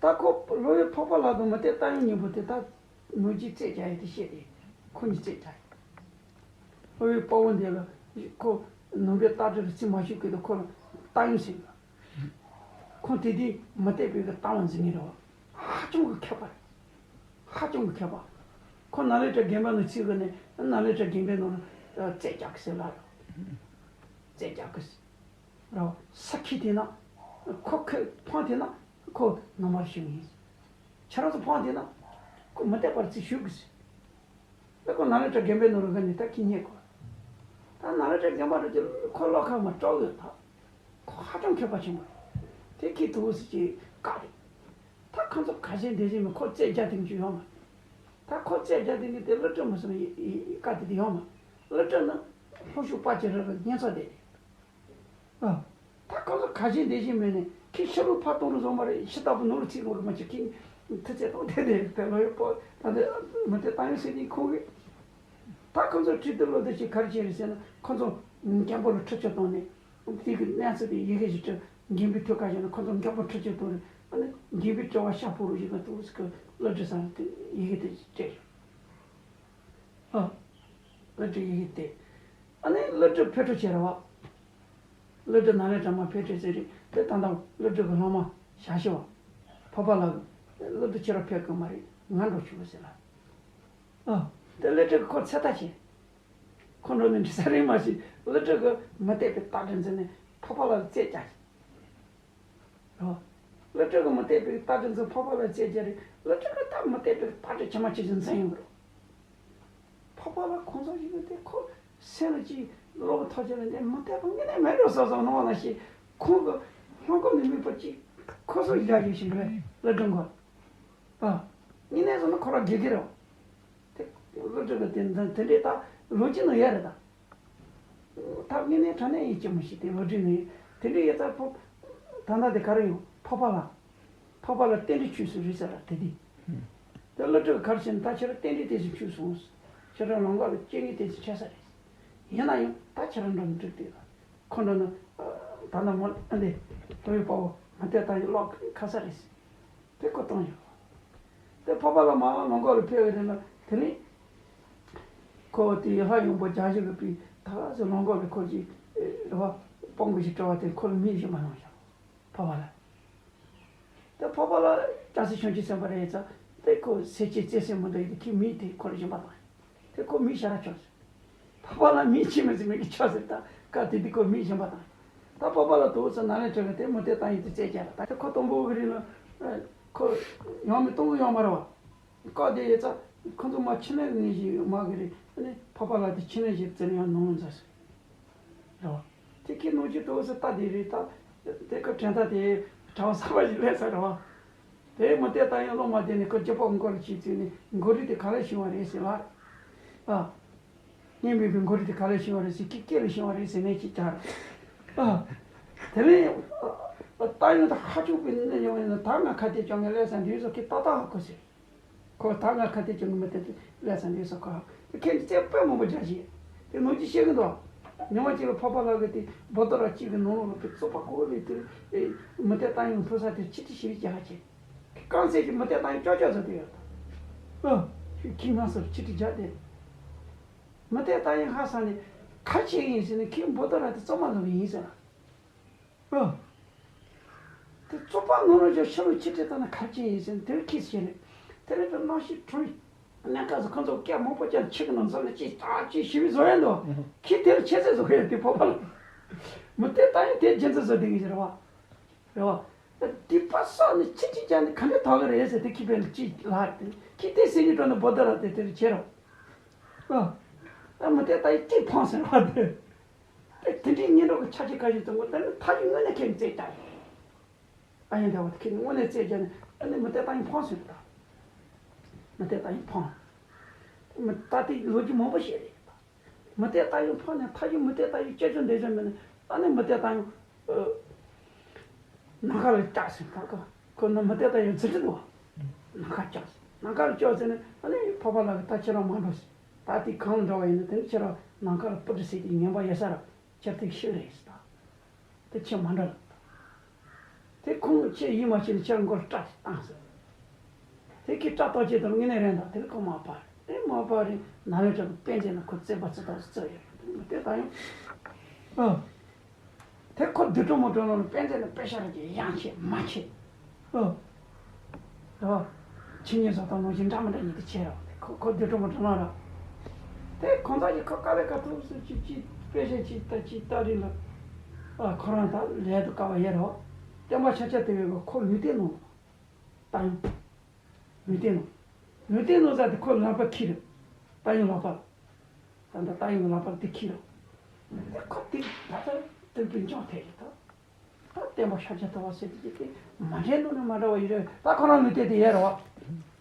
ད་ཁོ་སློབ་དཔོན་ཕོ་པ་ལ་དང་མི་དེ་ལྟ་ཡིན་གཉིས་པོ་དེ་ད་ནུ་རྒྱུ་རྩད་རྒྱག་ཡས་དེ་བཤད་དེ་ཁོ་གཉིས་རྩད་རྒྱག་ཡས། ཨོའི་དཔའ་བོ་འདི་ལ་ཁོ་ནང་པའི་རྟ་དྲེལ་ལ་རྩིས་མ་ཞུ་གི་དུ་ཁོ་ལ་རྟ་ཡོན་ཟེར་གི་ཁོ་དེ་དུས་མི་དད་པའི་གི་རྟ་བ་འཛིན་གི་རེད་བ། ཧ་ཅང་གི་མཁས་པ་རེད། ཧ་ཅང་གི་མཁས་པ། ཁོ་ནཱ་ལེནྡྲ་དགོན་པ་ནང་ཚུད་གི་ནས་ནཱ་ལེནྡྲ་དགོན་པའི་ནང་ལ་རྩད་རྒྱག་གི་ཟེར་ལ་རེད། རྩད་རྒྱག་གི་ཟེར། ར་བ། ས་ཁྱི་དེ་ན། ཁོ་ཁོ་ཕང་དེ་ན་ཁོ་ནང་པར་ཞུགས་ཡིན། ཁྱེད་རང་ཚོ་ཕང་དེ་ན་ཁོ་མི་དད་པར་རྩིས་ཞུགས་གི་ཟེར། ད་ཁོ་ནང་ལ་གྲྭ་རྒན་པའི་ནང་ལ་ག་ནས་ད་ཁྱི་རྙེད་གོ། ད་ནང་ལ་གྲྭ་རྒན་པ་རེད་ཀྱི་ཁོ་བློ་ཁ་མ་སྤྲོ་གི་ད། ཁོ་ཧ་ཅང་མཁས་པ་ཆེན་པོ། དེ་ཁྱི་དུ་ཟེར་གྱི་བཀག་རེད། ད་ཁོ་ཚོ་ག་ཞན་དེ་བཞིན་མི་ཁོ་རྩད་རྒྱག་དེ་འཇུ་ཡོང་མ། ད་ཁོ་རྩད་རྒྱག་དེ་ནི་དེ་སློབ་གྲྭ་མི་སོང་ཡི་ཡི་བཀག་དེ་དེ་ཡོང་མ། སློབ་གྲྭ་ན་ལྷོ་ཕྱོགས་དཔའ་བྱེ་ར་ར་ཉན་ཚོ་དེ་རེད། ཨ། ད་ཁོ་ཚོ་ཁ་ཞེ་འདེད་ཞེ་མེད་ནས་ཁྱི་ཕྱི་རུ་ཕར་གཏོང་རུ་བཟོ་མ་རེད། ཕྱི་ལྟ་བུ་ནོར་ཚིག་ནོར་མ་ཆུ་ཁྱི་མཐུ་རྩེ་གཏོང་དེ་དེ་དེ་ལོ་ཡོད་པོ་ད་དེ་མི་དེ་བཏང་ཡོད་ཟེར་ནས་ཁོང་གིས་ད་ཁོ་ཚོ་ཁྲིད་དུ་ལོ་དེ་ཞིག་གར་བྱས་རེད་ཟེར་ན་ཁོ་ཚོ་རྒན་པོ་ལ་ཁྲིད་ཆོད་བཏང་ནས་དེ་གི་གནས་ཚུལ་དེ་ཡི་གེ་ཞིག་བྲིས་རྒན་པའི་ཐོད་ཁ་བཞག་ན་ཁོ་ཚོ་རྒན་པོ་ཁྲིད་ཆོད་བཏང་རེད། ཨ་ནི་རྒན་པའི་དྲི་བ་ཤ་ཕོ་རུ་ཞིག་ན་ཏུ་རུ་སི་ཁི་ལ་དྲི་སང་དེ་ཡི་གེ་དེ་སྤྲད་རེད། ཨ། སློབ་ཕྲུག་ཡི་གེ་དེ། ཨ་ནི་སློབ་ཕྲུག་ཕེབས་འཕྲོ་བྱེད་ར་བ། སློབ་ཕྲུག་ནང་ལས་གྲྭ་མ་ཕེབས་འཕྲོ་ཟེར་རེད་དེ་ད་ལྟ་སློབ་ཕྲུག་གི་སློབ་མ་བྱ་ཤི་བ། ཕོ་པ་ལགས། སློབ་ཕྲུག་ཁྱེད་རང་ཕེབས་གི་མ་རེད་ང་འགྲོ་ཆུག་ཟེར་ལ། ཨ། དེ་སློབ་ཕྲུག་གི་ཁོ་ཚེ་ལྟ་བྱེད། ཁོ་འགྲོ་ནས་འདྲི་ས་རེད་མ་ཤི་སློབ་ཕྲུག་གི་མི་དད་པའི་རྟགས་འདྲ་འཛིན་ནས་ཕོ་པ་ལགས་རྩད་རྒྱག་ཤི། རོ། སློབ་ཕྲུག་གི་མི་དད་པའི་རྟགས་དེ་ཚོ་ཕོ་པ་ལ་རྩད་རྒྱག་རེད། སློབ་ཕྲུག་གི་ད་མི་དད་པའི་རྟགས་དེ་ཇི་མ་ཇི་བཞིན་འཛིན་ཡོང་གི་རོ། ཕོ་པ་ལ་ཁོང་ཚོ་ཞིག་གི་དེ་ཁོ་སེམས་ལ་ཅིག་བློ་གི་ཐག་ཆོད་ལ་འདི་མི་དད་པ་དངོས་གནས་མེད་འགྲོ་བསམ་བསམ་སྣང་བ་ན་ཞིག་ཁོང་གི་ལྷམ་གོག་ནས་མིག་པ་ཅིག་ཁོ་ཚོ་ཞིག་ཡག་ཡོད་བཞིན་པའི་སློབ་སྦྱོང་གི། ཨ། དངོས་གནས་སོང་ན་ཁོ་རང་དགེ་རྒན་རེད། དེ་སློབ་ཕྲུག་གི་དེ་འདྲ་དེ་འདྲའི་ད་ལོ་རྒྱུས་ནང་ཡོད་རེད་ད། ད་དངོས་གནས་དྲང་གནས་ཡིན་གཅིག་མ་གཏོགས་དེ་ལོ་རྒྱུས་ནི་དེ་འདྲའི་ཡོད་ཙང་ཕོ། ད་ལྟ་དེ་ག་རེ་ཡོང་ཕོ་པ་ལ། ཕོ་པ་ལ་རྟེན་འབྲེལ་ཆོས་སུ་རེད་ཟེར་ལ་དེ་དུས། དེ་སློབ་ཕྲུག་ག་རེ་བྱས་ན་ད་ཁྱེད་རང་རྟེན་འབྲེལ་དེ་ཚོ་ཆོས་སོང་། ཁྱེད་རང་ལམ་ཁ་ལ་སྐྱེ་དངོས་དེ་ཚོ་ཆགས་ས་རེད། ཡིན་ན་ཡང་ད་ཁྱེད་རང་འགྲོ་མི་འགྲིག་དེ་ལ། ཁོ་འགྲོ་ན། ད་ལྟ་མོ་ཨ་འདི། ལོ་ཡི་པའོ་ང་དེ་ད་ཡི་ལོག་ཁ་ས་རེད། དེ་ཁོ་བཏང་ཡོད། དེ་ཕོ་པ་ལ་མ་ལ་ལོང་གོ་ལ་ཕེབས་པའི་རིང་ལ་དེ་ནི། ཁོ་དེ་ལྷ་ཡོང་པོ་རྒྱ་ཞིག་གི་པའི་ད་ག་ཟེ་ལོང་གོ་ལ་ཁོ་ཅིག་རེ་བ་སྤོང་དགོས་ཞིག་སྤྲོ་བ་དེ་ཁོ་ལ་མིག་ཞིག་མ་ལོང་ཞག་ཕོ་པ་ལ། དེ་ཕོ་པ་ལ་སྐྱ་སེར་ཆུང་ཆུང་སེམས་པ་རེད་ཙང་དེ་ཁོ་སེར་སྐྱའི་བརྩེ་སེམས་མི་འདུག་ཡིན་དེ་ཁྱི་མིག་དེ་ཁོ་ལ་སྦྱིན་པ་བཏང་། དེ་ཁོ་མིག་ཞར་ཆོག་ཟེར། ཕོ་པ་ལ་མིག་ཕྱེ་མི་ཟེར་མིག་གིས་ཆོག་ཟེར་ད་སྐབས་དེ་དུས་ཁོ་མིག་སྦྱིན་པ་དང་། ད་ཕོ་པ་ལ་དོགས་ཟེར་ན་ལས་དྲག་གི་དེ་མོ་དེ་ད་ཡིན་དུ་རྩད་རྒྱག་ད་དེ་ཁོ་དང་པོ་གི་རིང་ལ་ཁོ་ཡང་མི་གཏོང་གི་ཡོང་མ་རེད་བ། སྐབས་དེ་ཡོད་ཙང་ཁོ་ཚོ་མ་ཕྱི་ནས་ངེས་ཤིག་མ་གི་རེད་ཨ་ནི་ཕོ་པ་ལ་དེ་ཕྱི་ནས་ཞིག་བཙལ་ཡང་ནང་ལ་འཛུལ་ཟེར། རེད་བ། དེ་ཁྱི་ནང་ཆུ་དོགས་ཟེར་ད་དེ་རེད་ད། དེ་ཁོ་དྲན་ད་དེ་གྲྭ་བ་གསར་པ་ཞིག་སླེབས་ས་རེད་བ། དེ་མོ་དེ་ད་ཡང་སློབ་མ་དེ་ནི་ཁོ་སྐྱེ་བོ་མགོ་ལ་ཅིག་བཙུགས་ནས་མགོ་རིལ་དེ་ག་ལ་བྱུང་བ་རེད་ཟེར་ལ། ཨ། སྙན་པའི་བུ་མགོ་རིལ་དེ་ག་ལ་བྱུང་བ་རེད་ཟེར་ཁྱི་སྐེ་ལ་བྱུང་བ་རེད་ཟེར་ནས་ཅིག་གྱར། ཨ། དེ་ནས་ད་ཡང་ད་ཧ་ཅུག་པའི་ནས་ཡོང་ཡིན་ན་ད་ང་ཁ་གཏད་གྱོང་ངེ་ལས་ས་འདི་ཚོ་ཁྱི་ཏག་ཏག་ཧ་གོ་ཟེར། ཁོ་ད་ང་ཁ་གཏད་གྱོང་ངེ་མི་དེ་ལས་ས་འདི་ཚོ་ཁོ་ཧ་ཁྱེད་ཀྱི་རྩེ་དཔེ་མང་པོ་རྒྱག་བཞིན་དེ་ནོར་གྱིས་བཤད་གི་འདུག་ཉི་མ་གཅིག་ལ་ཕོ་པ་ལགས་ཀྱིས་དེ་བོ་ཏོ་ར་གཅིག་གི་ནང་ལོགས་ལ་པའི་བཙོག་པ་གོ་ལས་དེར་མི་དེ་ཏང་ཡོང་ཕུ་ས་དེར་ཆི་ཏི་ཞི་བའི་རྒྱ་ཁ་ཆེ། རྐང་རྩེད་ཀྱི་མི་དེ་ཏང་ཡོང་ཅོག་ཅོག་ཟེར་དེ་ཡོད། ཨ། ཁྱི་ང་སོར་ཆི་ཏི་རྒྱག་དེ། མི་དེ་ཏང་ཡོང་ཧ་ས་ནས་ཁ་ཆེ་ཡིན་ཟེར་ནས་ཁྱི་བོ་ཏོ་ར་དེ་བཙོག་མ་ལོག་ཡིན་ཟེར། ཨ། དེ་བཙོག་པ་ནོར་ལ་ཅོག་ཤ་ལོ་ཆི་ཏི་ཏང་ན་ཁ་ཆེ་ཡིན་ཟེར་ནས་དེར་ཁྱི་ཟེར་ནས་དེ་རེད་དེ་གནམ་གཤིས་གྲང་ཡིན། གནས་སྐབས་སུ་ཁོ་ཚོ་སྐད་མང་པོ་ཀྱང་ཆི་གི་ནང་ཚོ་ལ་ཅི་ལྟ་ཅི་ཞི་བའི་བཟོ་ཡ་འདུག་ཁྱི་དེ་ལ་ཆེ་ཚད་བཟོ་གི་ཡ་དེ་ཕོ་པ་ལ། མི་དེ་ཏང་ཡོང་དེ་རྒྱུ་མཚན་བཟོ་དེ་གི་ཟེར་བ། རེད་བ། དེ་པ་སོགས་ནི་ཆི་ཁྲི་ཅན་ནི་ག་འདྲ་དོག་གི་རེད་ཟེར་དེ་ཁྱི་པས་ལ་ཅི་ལ་དེ་ཁྱི་དེ་སེ་ཉི་གྲོ་ནི་བོ་ད་ར་དེ་དེ་རུ་བྱེད་རོགས། ཨ། ཨ་མི་དེ་ཏང་ཡོང་ཅི་ཕང་ཟེར་བ་དེ། དེ་དེ་འདྲའི་ཉེན་རོགས་ཀྱི་ཆ་ཅི་ཁ་ཞིག་དུ་ངོ་དེ་ནི་ཐ་ཅི་དངོས་གནས་ཁྱེད་རྩེད་ཀྱང་། ཨ་ཡང་འདྲ་བ་དེ་ཁྱེད་དངོས་གནས་རྩེད་ཀྱང་ནི་ཨ་ནི་མི་དེ་ཏང་ཡོང་ཕང་ཟེར་བ་དང་། མི་དེ་ཏང་ཡོང་ཕང་། མི་ད་དེ་ལོ་རྒྱུས་མང་པོ་བཤད་རེད། མུ་ཏིག་ཏ་ཡོང་ཕ་ནས་ཐ་ཡི་མུ་ཏིག་ཏ་ཡོང་སྐྱེ་ཆུ་འདེད་ཆུ་མེད་ནས་ད་ནི་མུ་ཏིག་ཏ་ཡོང་ནམ་མཁའ་ལ་བཀྱགས་ཟིན་ད་ཁོ་ཁོ་ནི་མུ་ཏིག་ཏ་ཡོང་ཚུལ་ཁྲིམས་འདུག་བ། ནམ་མཁའ་བཀྱགས་ཟིན་ནམ་མཁའ་ལ་བཀྱགས་ཟིན་ནས་ཨ་ནི་ཕ་པ་ལགས་ཀྱིས་ད་ཁྱེད་རང་མ་འགྲོ་ཟིན་ད་དེ་གང་འདྲ་བ་ཡིན་ན་དེ་ནི་ཁྱེད་རང་ནམ་མཁའ་ལ་སྤུ་གྲི་ཟིན་དེ་ངན་པ་ཡོད་ས་ར་ཁྱེད་ཐུག་ཤིག་རེད་ཟིན་ད། དེ་ཁྱེད་མ་འགྲོ་ལ། དེ་ཁོང་ཁྱེད་ཡིད་མ་ཆེས་ནས་ཁྱེད་མགོར་སྐྲ་ཞིག་བཏང་ཟེར། དེ་ཁྱེད་སྐྲ་བཏགས་ཆེད་དུ་དངོས་གནས་རེད་འདུག་དེ་ཁོ་མ་པར་དེ་མ་པར་རེད་ན་ལོས་ཀྱང་དཔེ་མཛད་ན་ཁོ་བཙན་པ་ཚུལ་དང་བརྩི་ཡོད་དེ་ད་ཡང་ཨ། དེ་ཁོ་དུད་འགྲོ་མོ་འགྲོ་ལོ་ནི་དཔེ་མཛད་ན་དཔེ་ཤ་ར་གྱི་ཡང་ཆེ་མ་ཆེ་ཨ། རེད་བ། ཁྱེད་ཉིད་བཟོ་དང་ནང་བཞིན་འདྲ་མི་འདྲ་ཉིད་དུ་ཆེ་ར་དེ་ཁོ་ཁོ་དུད་འགྲོ་མོ་འགྲོ་ལོ་ར། དེ་ཁོང་ཚོ་ཡི་ཁོ་དཀའ་ལས་ཁག་ཐུག་སུ་ཅིག་ཅིག་དཔེ་ཤ་ཅིག་ད་ཅིག་ད་རིང་ལ་ཨ་ཁོ་རང་ད་ལས་དུ་དཀའ་བ་ཡོད་རེད་བ། བསྟན་པ་ཆ་ཆ་དེ་བས་ཁོ་ལུས་རྟེན་ནང་། ཏ་ཡོང་། ལུས་རྟེན་ནང་། ལུས་རྟེན་ནང་ཟེར་དེ་ཁོ་ལག་པ་ཁྱེར། ཏ་ཡོང་ལག་པ། ད་ལྟ་ཏ་ཡོང་གི་ལག་པ་དེ་ཁྱེར། དེ་ཁོ་དེ་ད་ལྟ་དེ་པི་འཇོག་ཐེ་རེད་ད། ད་བསྟན་པ་ཤཱཀྱ་ཐུབ་པ་ཟེར་དེ་ཅི་དེ་མ་འདྲེན་ནོ་ནི་མ་འདྲ་བ་ཡོད་རེད་ད་ཁོ་རང་ལུས་རྟེན་དེ་ཡོད་རེད་བ།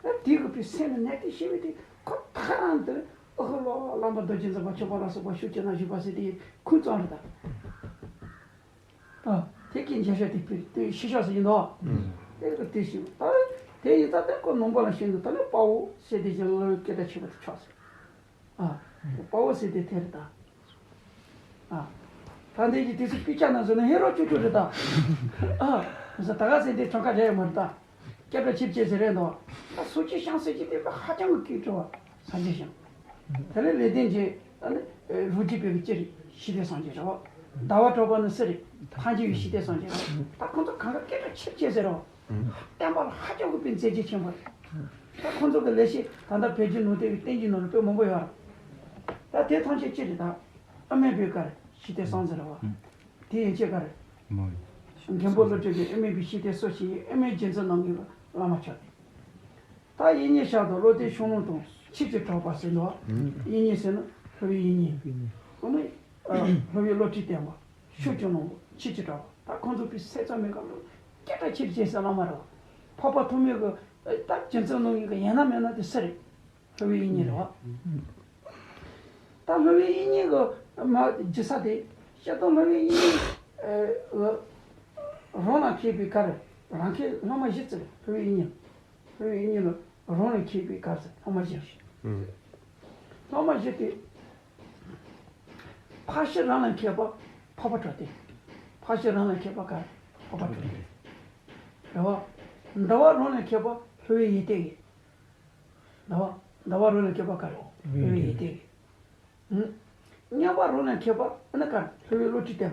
ད་དེ་གི་པའི་སེམས་ནི་གནས་དེ་ཤེས་པའི་དེ་ཁོ་ད་རང་དེ་ཨོ་ཧོ་ལོ་བླ་མ་རྡོ་རྗེ་འཛིན་པ་མཆོད་པ་ལ་སོགས་པ་ཤུགས་ཀྱིས་ན་བཞུགས་པ་ཟེར་དེ་ཁུངས་བཙན་རེད་ད། ཨ། དེ་གི་འཇལ་ཤོག་དེ་ཕུལ་དེ་ཤི་ཤོག་ཟེར་གྱི་འདུག་དེ་གི་དེ་ཤི་ད་དེ་ཡིན་ད་དེ་ཁོ་ནང་པ་ལ་ཤི་འདུག་ད་ནི་དཔའ་བོ་ཟེར་དེ་ཅི་ལོ་སྐད་གྲགས་ཆེ་བ་དེ་ཆགས་སོང་། ཨ། དཔའ་བོ་ཟེར་དེ་དེ་རེད་ད། ཨ། ད་འདི་གི་དེ་ཚོ་སྤུས་ཀྱག་ན་བཟོ་ན་ཧེ་རོ་ཅུ་ཅུ་རེད་ད། ཨ། ད་ག་ཟེར་དེ་གྲངས་ཀ་རེད་མ་རེད་ད། སྐད་གྲགས་ཆེ་ཆེ་ཟེར་རེད་འདུག་ད་སོ་སྐྱེ་ཤང་སོ་སྐྱེ་དེ་ཧ་ཅང་གི་སྐད་གྲགས་བ་སངས་རྒྱས་ཤང་། དེ་ལས་ལེགས་ལྡན་འབྱེད་ཨ་ནི་རུ་དྲི་པའི་གི་སྤྱི་རེད་ཞི་བདེ་སངས་རྒྱས་རེད་བ། ཟླ་བ་གྲགས་པ་ནི་སུ་རེད་ཐང་ཅིག་ཡོད་ཞི་བདེ་སངས་རྒྱས་རེད་ད་ཁོང་ཚོ་གང་ག་སྐད་གྲགས་ཆེ་ཆེ་ཟེར་རོ། བསྟན་པ་ལ་ཧ་ཅང་གི་པའི་མཛད་རྗེས་ཆེན་པོ་རེད། ད་ཁོང་ཚོ་གི་ལས་བྱེད་ད་ལྟ་བོད་བརྒྱུད་ནང་བསྟན་གི་བསྟན་བཅོས་ནང་ལ་དཔེ་མང་པོ་ཡོད་རེད། ད་དེ་ཐམས་ཅད་སྤྱི་རེད་ད། ཨ་མའི་བུའི་གར་ཞི་བདེ་སངས་རྒྱས་རེད་བ། དེ་ཡན་ཆད་ག་རེ། མགོན་པོ་ཀླུ་སྒྲུབ་ཀྱི་ཨ་མའི་བུ་ཤེས་ལྡན་སོ་ཞེས་ཨ་མའི་རྗེ་བཙུན་རྣམ་ལྔའི་བླ་མ་མཆོག་སྟེ། ད་དབྱིག་གཉེན་ཞབས་དང་བློ་གཏད་ཤོང་ལོང་དང་ཆོས་ཀྱི་གྲགས་པ་ཟེར་འདུག་དབྱིག་གཉེན་ཟེར་ན་ལྷ་བའི་དབྱིག་གཉེན། ཨ་ནི་ལྷ་བའི་བློ་གྲོས་བརྟན་པ། ཤུགས་ཀྱི་གླང་པོ་ཆོས་ཀྱི་གྲགས་པ་ད་ཁོང་ཚོ་པའི་སྲས་ཚང་མའི་སྐབས་ལ་སྐད་གྲགས་ཆེ་ཆེ་ཟེར་བླ་མ་རེད་བ། འཕགས་པ་ཐོགས་མེད་ཀྱི་ད་རྗེ་བཙུན་རྣམ་ལྔའི་ཡན་ལག་མེད་ན་དེ་སུ་རེད། ལྷ་བའི་དབྱིག་གཉེན་རེད་བ། ད་ལྷ་བའི་དབྱིག་གཉེན་གྱི་མ་སྦྱིན་ས་དེ་སྤྱིར་བཏང་ལྷ་བའི་དབྱིག་གཉེན་རང་ལ་མཁས་པའི་གར་རང་མཁས་སློབ་མ་བཞི་བརྩི་རེད་ལྷ་བའི་དབྱིག་གཉེན། ལྷ་བའི་དབྱིག་གཉེན་ལ་རང་ལ་མཁས་པའི་གར་ཟེར་སློབ་མ་བཞི་རེད། སློབ་མ་བཞི་དེ། ཕ་ཤི་རང་ལ་མཁས་པ་འཕགས་པ་གྲོལ་སྡེ། ཕ་ཤི་རང་ལ་མཁས་པ་གར་འཕགས་པ་གྲོལ་སྡེ། རེད་བ། འདུལ་བ་རང་ལ་མཁས་པ་ལྷ་བའི་ཡེ་ཏེ་གེ། ཟླ་བ། ཟླ་བ་རང་ལ་མཁས་པ་ག་རེ། ལྷ་བའི་ཡེ་ཏེ་གེ། མངོན་པ་རང་ལ་མཁས་པ་ཨ་ནི་ག་རེ་ལྷ་བའི་བློ་གྲོས་བརྟན་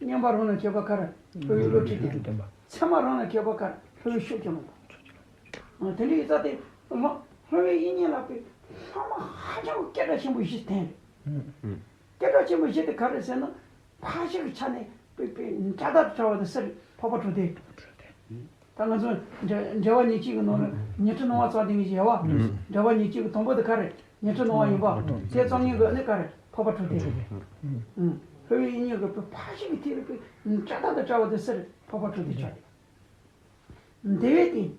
པ། མངོན་པ་རང་ལ་མཁས་པ་ག་རེ་ལྷ་བའི་བློ་གྲོས་བརྟན་པ། ཚད་མ་རང་ལ་མཁས་པ་ག་རེ་ལྷ་བའི་ཤུགས་ཀྱི་གླང་པོ། དེ་འདྲའི་ཡིག་ཚགས་དེ་ལྷ་ལྷ་བའི་དབྱིག་གཉེན་ལ་པའི་ལྷག་མ་ཧ་ཅང་གི་སྐད་གྲགས་ཆེན་པོ་བཞི་བསྟན་རེད། སྐད་གྲགས་ཆེན་པོ་བཞི་དེ་ག་རེ་ཟེར་ན། ཕར་ཕྱོགས་ཀྱི་ཆ་ནས་པའི་པའི་འདྲ་ལྟར་བྲལ་བ་དེ་སུ་རེད་འཕགས་པ་གྲོལ་སྡེ། ད་ང་ཚོ་འགྲེལ་འགྲེལ་པ་ཉེར་གཅིག་གི་ནང་ལ་ཉི་ཁྲི་སྣང་བ་ཚང་སྟེ་ངེས་ཀྱི་ཡོད་བ། འགྲེལ་པ་ཉེར་གཅིག་གི་དང་པོ་དེ་ག་རེ་ཉི་ཁྲི་སྣང་བ་ཡིན་པ། དེ་རྩོམ་མཁན་གྱི་ཨ་ནི་ག་རེ་འཕགས་པ་གྲོལ་སྡེ། ལྷ་བའི་དབྱིག་གཉེན་གྱི་ཕར་ཕྱོགས་ཀྱི་ཐད་ལ་པའི་འདྲ་ལྟར་དུ་བྲལ་བ་དེ་སུ་རེད་འཕགས་པ་གྲོལ་སྡེ་ཆགས་ཏེ། འདུལ་བའི་སྟེང་།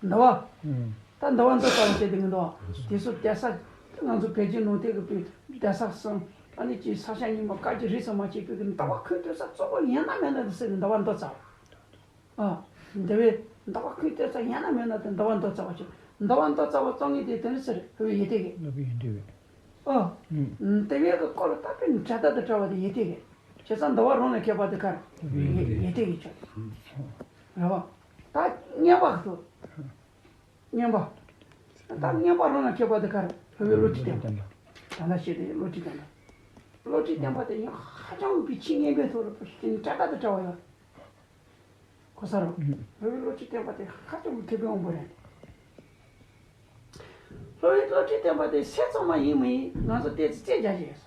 འདུལ་བ། ད་འདུལ་བ་མདོ་རྩ་བ་བཤད་དེ་མི་འདུག་བ། དེ་ཚོ་གདན་ས་ང་ཚོ་བོད་བརྒྱུད་ནང་བསྟན་གྱི་པའི་གདན་ས་གསུམ་ཨ་ནི་ཅིག་ས་སྐྱ་རྙིང་མ་བཀའ་བརྒྱུད་རིས་སུ་མ་ཆད་པའི་གི་འདུལ་བ་ཁུངས་གཏོགས་ས་གཙོ་བོ་ཡིན་ན་མེད་ན་དེ་སུ་རེད་འདུལ་བ་མདོ་རྩ་བ། ཨ། འདུལ་བའི་འདུལ་བ་ཁུངས་གཏོགས་ས་ཡང་ན་མེད་ན་དེ་འདུལ་བ་མདོ་རྩ་བ་ཆོག་འདུལ་བ་མདོ་རྩ་བ་རྩོམ་མཁན་དེ་དེ་ནི་སུ་རེད་ལྷ་བའི་ཡེ་ཏེ་གེ། ལྷ་བའི་ཡེ་ཏེ་གེ། ཨ། འདུལ་བའི་གི་སྐོར་ལ་ད་དཔེ་འདྲ་ལྟར་དུ་བྲལ་བ་དེ་ཡེ་ཏེ་གེ། བྱས་ཙང་འདུལ་བ་རང་ལ་མཁས་པ་དེ་ག་རེ། ཡེ་ཡེ་ཏེ་གེ་ཆོག་རེད་བ། ད་མངོན་པ་དེ། མངོན་པ། ད་མངོན་པ་རང་ལ་མཁས་པ་དེ་ག་རེ་ལྷ་བའི་བློ་གྲོས་བརྟན་པ། ད་ལྟ་བཤད་དེ་བློ་གྲོས་བརྟན་པ། བློ་གྲོས་བརྟན་པ་དེ་ཡང་ཧ་ཅང་གི་ཕྱི་མངོན་པའི་ཐོག་ལ་འདྲ་ལྟར་དུ་བྲལ་བ་ཡོད། གོ་ས་རོ། ལྷ་བའི་བློ་གྲོས་བརྟན་པ་དེ་ཧ་ཅང་གི་མཁས་པའི་དབང་པོ་རེད། ལྷ་བའི་བློ་གྲོས་བརྟན་པ་དེ་སྲས་གཙང་མ་ཡིན་མི་ཡིན་ང་ཚོ་ཏོག་ཙམ་རྩད་རྒྱག་བྱས་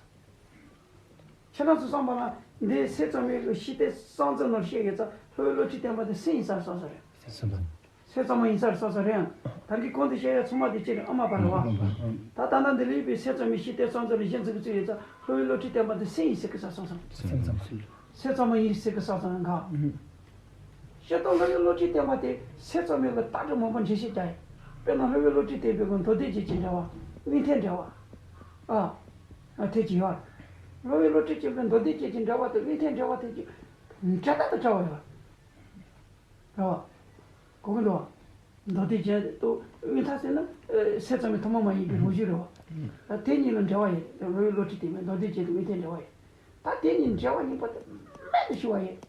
ཡོད། ཁྱེད་རང་ཚོ་བསམ་པ་ལ་འདི་སྲས་གཙང་མའི་གི་ཤེས་ལྡན་གསང་མཛོད་ནང་བཤད་ཡོད་ཙང་ལྷ་བའི་བློ་གྲོས་བརྟན་པ་དེ་སུ་ཡིན་ས་རེད་བསམ་ས་རེད། སྲས་གཙང་མ་ཡིན་ས་རེད་བསམ་ས་རེད་ཡང་། ད་གིན་གོང་དུ་བཤད་ཡ་ཚང་མ་དེ་ཅི་རེད་ཨ་མ་པ་རེད་བ། ད་ད་ལྟ་འདི་ལས་པའི་སྲས་གཙང་མའི་ཤེས་ལྡན་གསང་མཛོད་ལ་གཞི་འཛིན་གི་ཚུལ་ཡོད་ཙང་ལྷ་བའི་བློ་གྲོས་བརྟན་པ་དེ་སུ་ཡིན་ཟེར་གི་ས་སོང་སོང་། སྲས་གཙང་མ་ཡིན་ཟེར་གི་ས་སོང་སོང་ག་ཤེས་ལྡན་ལྷ་བའི་བློ་གྲོས་བརྟན་པ་དེ་སྲས་གཙང་མའི་ལ་རྟགས་གྲངས་མང་པོ་འགྲེལ་བཤད་རྒྱག་ཡོད། དཔེར་ན་ལྷ་བའི་བློ་གྲོས་བརྟན་པའི་གི་མདོ་སྡེ་རྒྱན་གྱི་འགྲེལ་བ། དམིགས་མཐའི་འགྲེལ་བ། ཨ། ཐེབས་ཀྱི་ཡོད། རོལ་བའི་བློ་གྲོས་ཅན་པའི་མདོ་སྡེ་རྒྱན་གྱི་འགྲེལ་པ་དང་དབུས་མཐའི་འགྲེལ་པ་ཐེབས་ཀྱི་འགྲེལ་པ་དང་འདྲ་བ་ཡོད། རེད་བ། གོ་གི་འདུག་བ། མདོ་སྡེ་རྒྱན་དང་དབུས་མཐའ་ཟེར་ན་ཨ་སེམས་ཙམ་པའི་ཐུན་མོང་མ་ཡིན་པའི་རང་བཞིན་རེད་བ། ད་དེ་གཉིས་ལ་འགྲེལ་པ་ཡོད། རོལ་བའི་བློ་གྲོས་ལྡན་པའི་མདོ་སྡེ་རྒྱན་དང་དབུས་མཐའི་འགྲེལ་པ་ཡོད། ད་དེ་གཉིས་འགྲེལ་པ་རྙིང་པ་དེ་རྨད་དུ་བྱུང་བ་ཡོད།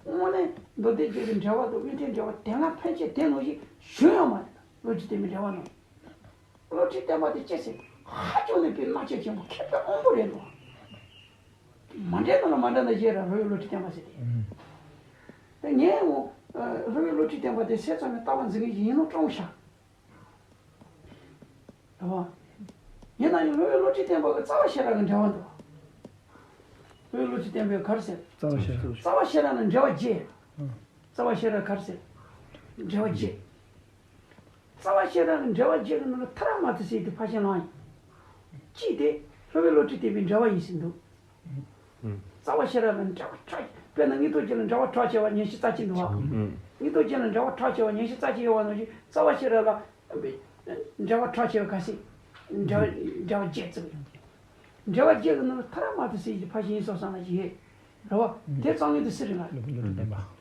དངོས་གནས་མདོ་སྡེ་རྒྱན་གྱི་འགྲེལ་པ་དང་དབུས་མཐའི་འགྲེལ་པ་དེ་སྔ་ཕན་ཆད་དེ་ནང་བཞིན་བྱུང་ཡོད་མ་རེད། བློ་གྲོས་ལྡན་པའི་འགྲེལ་པ་ནང་། བློ་གྲོས་བསྟན་པ་དེ་ཅི་ཟེར། ཧ་ཅང་ནས་པའི་རྣམ་དཔྱོད་ཆེན་པོ་མཁས་པའི་དབང་པོ་རེད་འདུག་མ་འདྲེས་ན་ལ་མ་འདྲ་ན་བཞེས་ར་རོལ་བའི་བློ་གྲོས་བསྟན་པ་ཟེར་ཏེ། དེ་ངས་འོ་རོལ་བའི་བློ་གྲོས་བསྟན་པ་དེ་སེམས་ཙམ་པའི་ལྟ་བ་འཛིན་མཁན་ཞིག་ཡིན་ནོ་སྤྲང་ཤག་རེད་བ། ཡིན་ན་ཡང་རོལ་བའི་བློ་གྲོས་བསྟན་པ་གི་རྩ་བ་ཤེས་རབ་ཀྱི་འགྲེལ་པ་འདུག་རོལ་བའི་བློ་གྲོས་བསྟན་པའི་ག་རེ་ཟེར། རྩ་བ་ཤེས་རབ། རྩ་བ་ཤེས་རབ་ནི་འགྲེལ་པ་བརྒྱད། རྩ་བ་ཤེས་རབ་ག་རེ་ཟེར། འགྲེལ་པ་བརྒྱད། རྩ་བ་ཤེས་རབ་ཀྱི་འགྲེལ་པ་བརྒྱད་ཀྱི་ནང་ལ་ཐ་ར་མ་ཐུ་ཟེར་དེ་ཕར་ཕྱིན་ལང་ཡིན། གཅིག་དེ་རོལ་བའི་བློ་གྲོས་བསྟན་པའི་འགྲེལ་པ་ཡིན་ཟེར་འདུག་རྩ་བ་ཤེས་རབ་ལ་འགྲེལ་པ་ཕྲག་དཔེར་ན་དངོས་སྟོབས་རྒྱན་ལ་འགྲེལ་པ་ཕྲག་བྱས་པ་ཉི་ཤུ་རྩ་གཅིག་འདུག་བ། དངོས་སྟོབས་རྒྱན་ལ་འགྲེལ་པ་ཕྲག་བྱས་པ་ཉི་ཤུ་རྩ་གཅིག་ཡོད་པ་ནང་བཞིན་རྩ་བ་ཤེས་རབ་ལ་འགྲེལ་པ་ཕྲག་བྱས་པ་ག་ཚད། འགྲེལ་པ་འགྲེལ་པ་བརྒྱད་ཙམ་ཡོད། འགྲེལ་པ་བརྒྱད་ཀྱི་ནང་ལ་ཐ་ར་མ་ཐུ་ཟེར་གྱི་ཕར་ཕྱིན་སོགས་སང་ལ་ཞིག་ཡོད། རེད་བ། དེ་གཙང་ངེས་དུ་སུ་རེད་ལ། རོལ་པའི་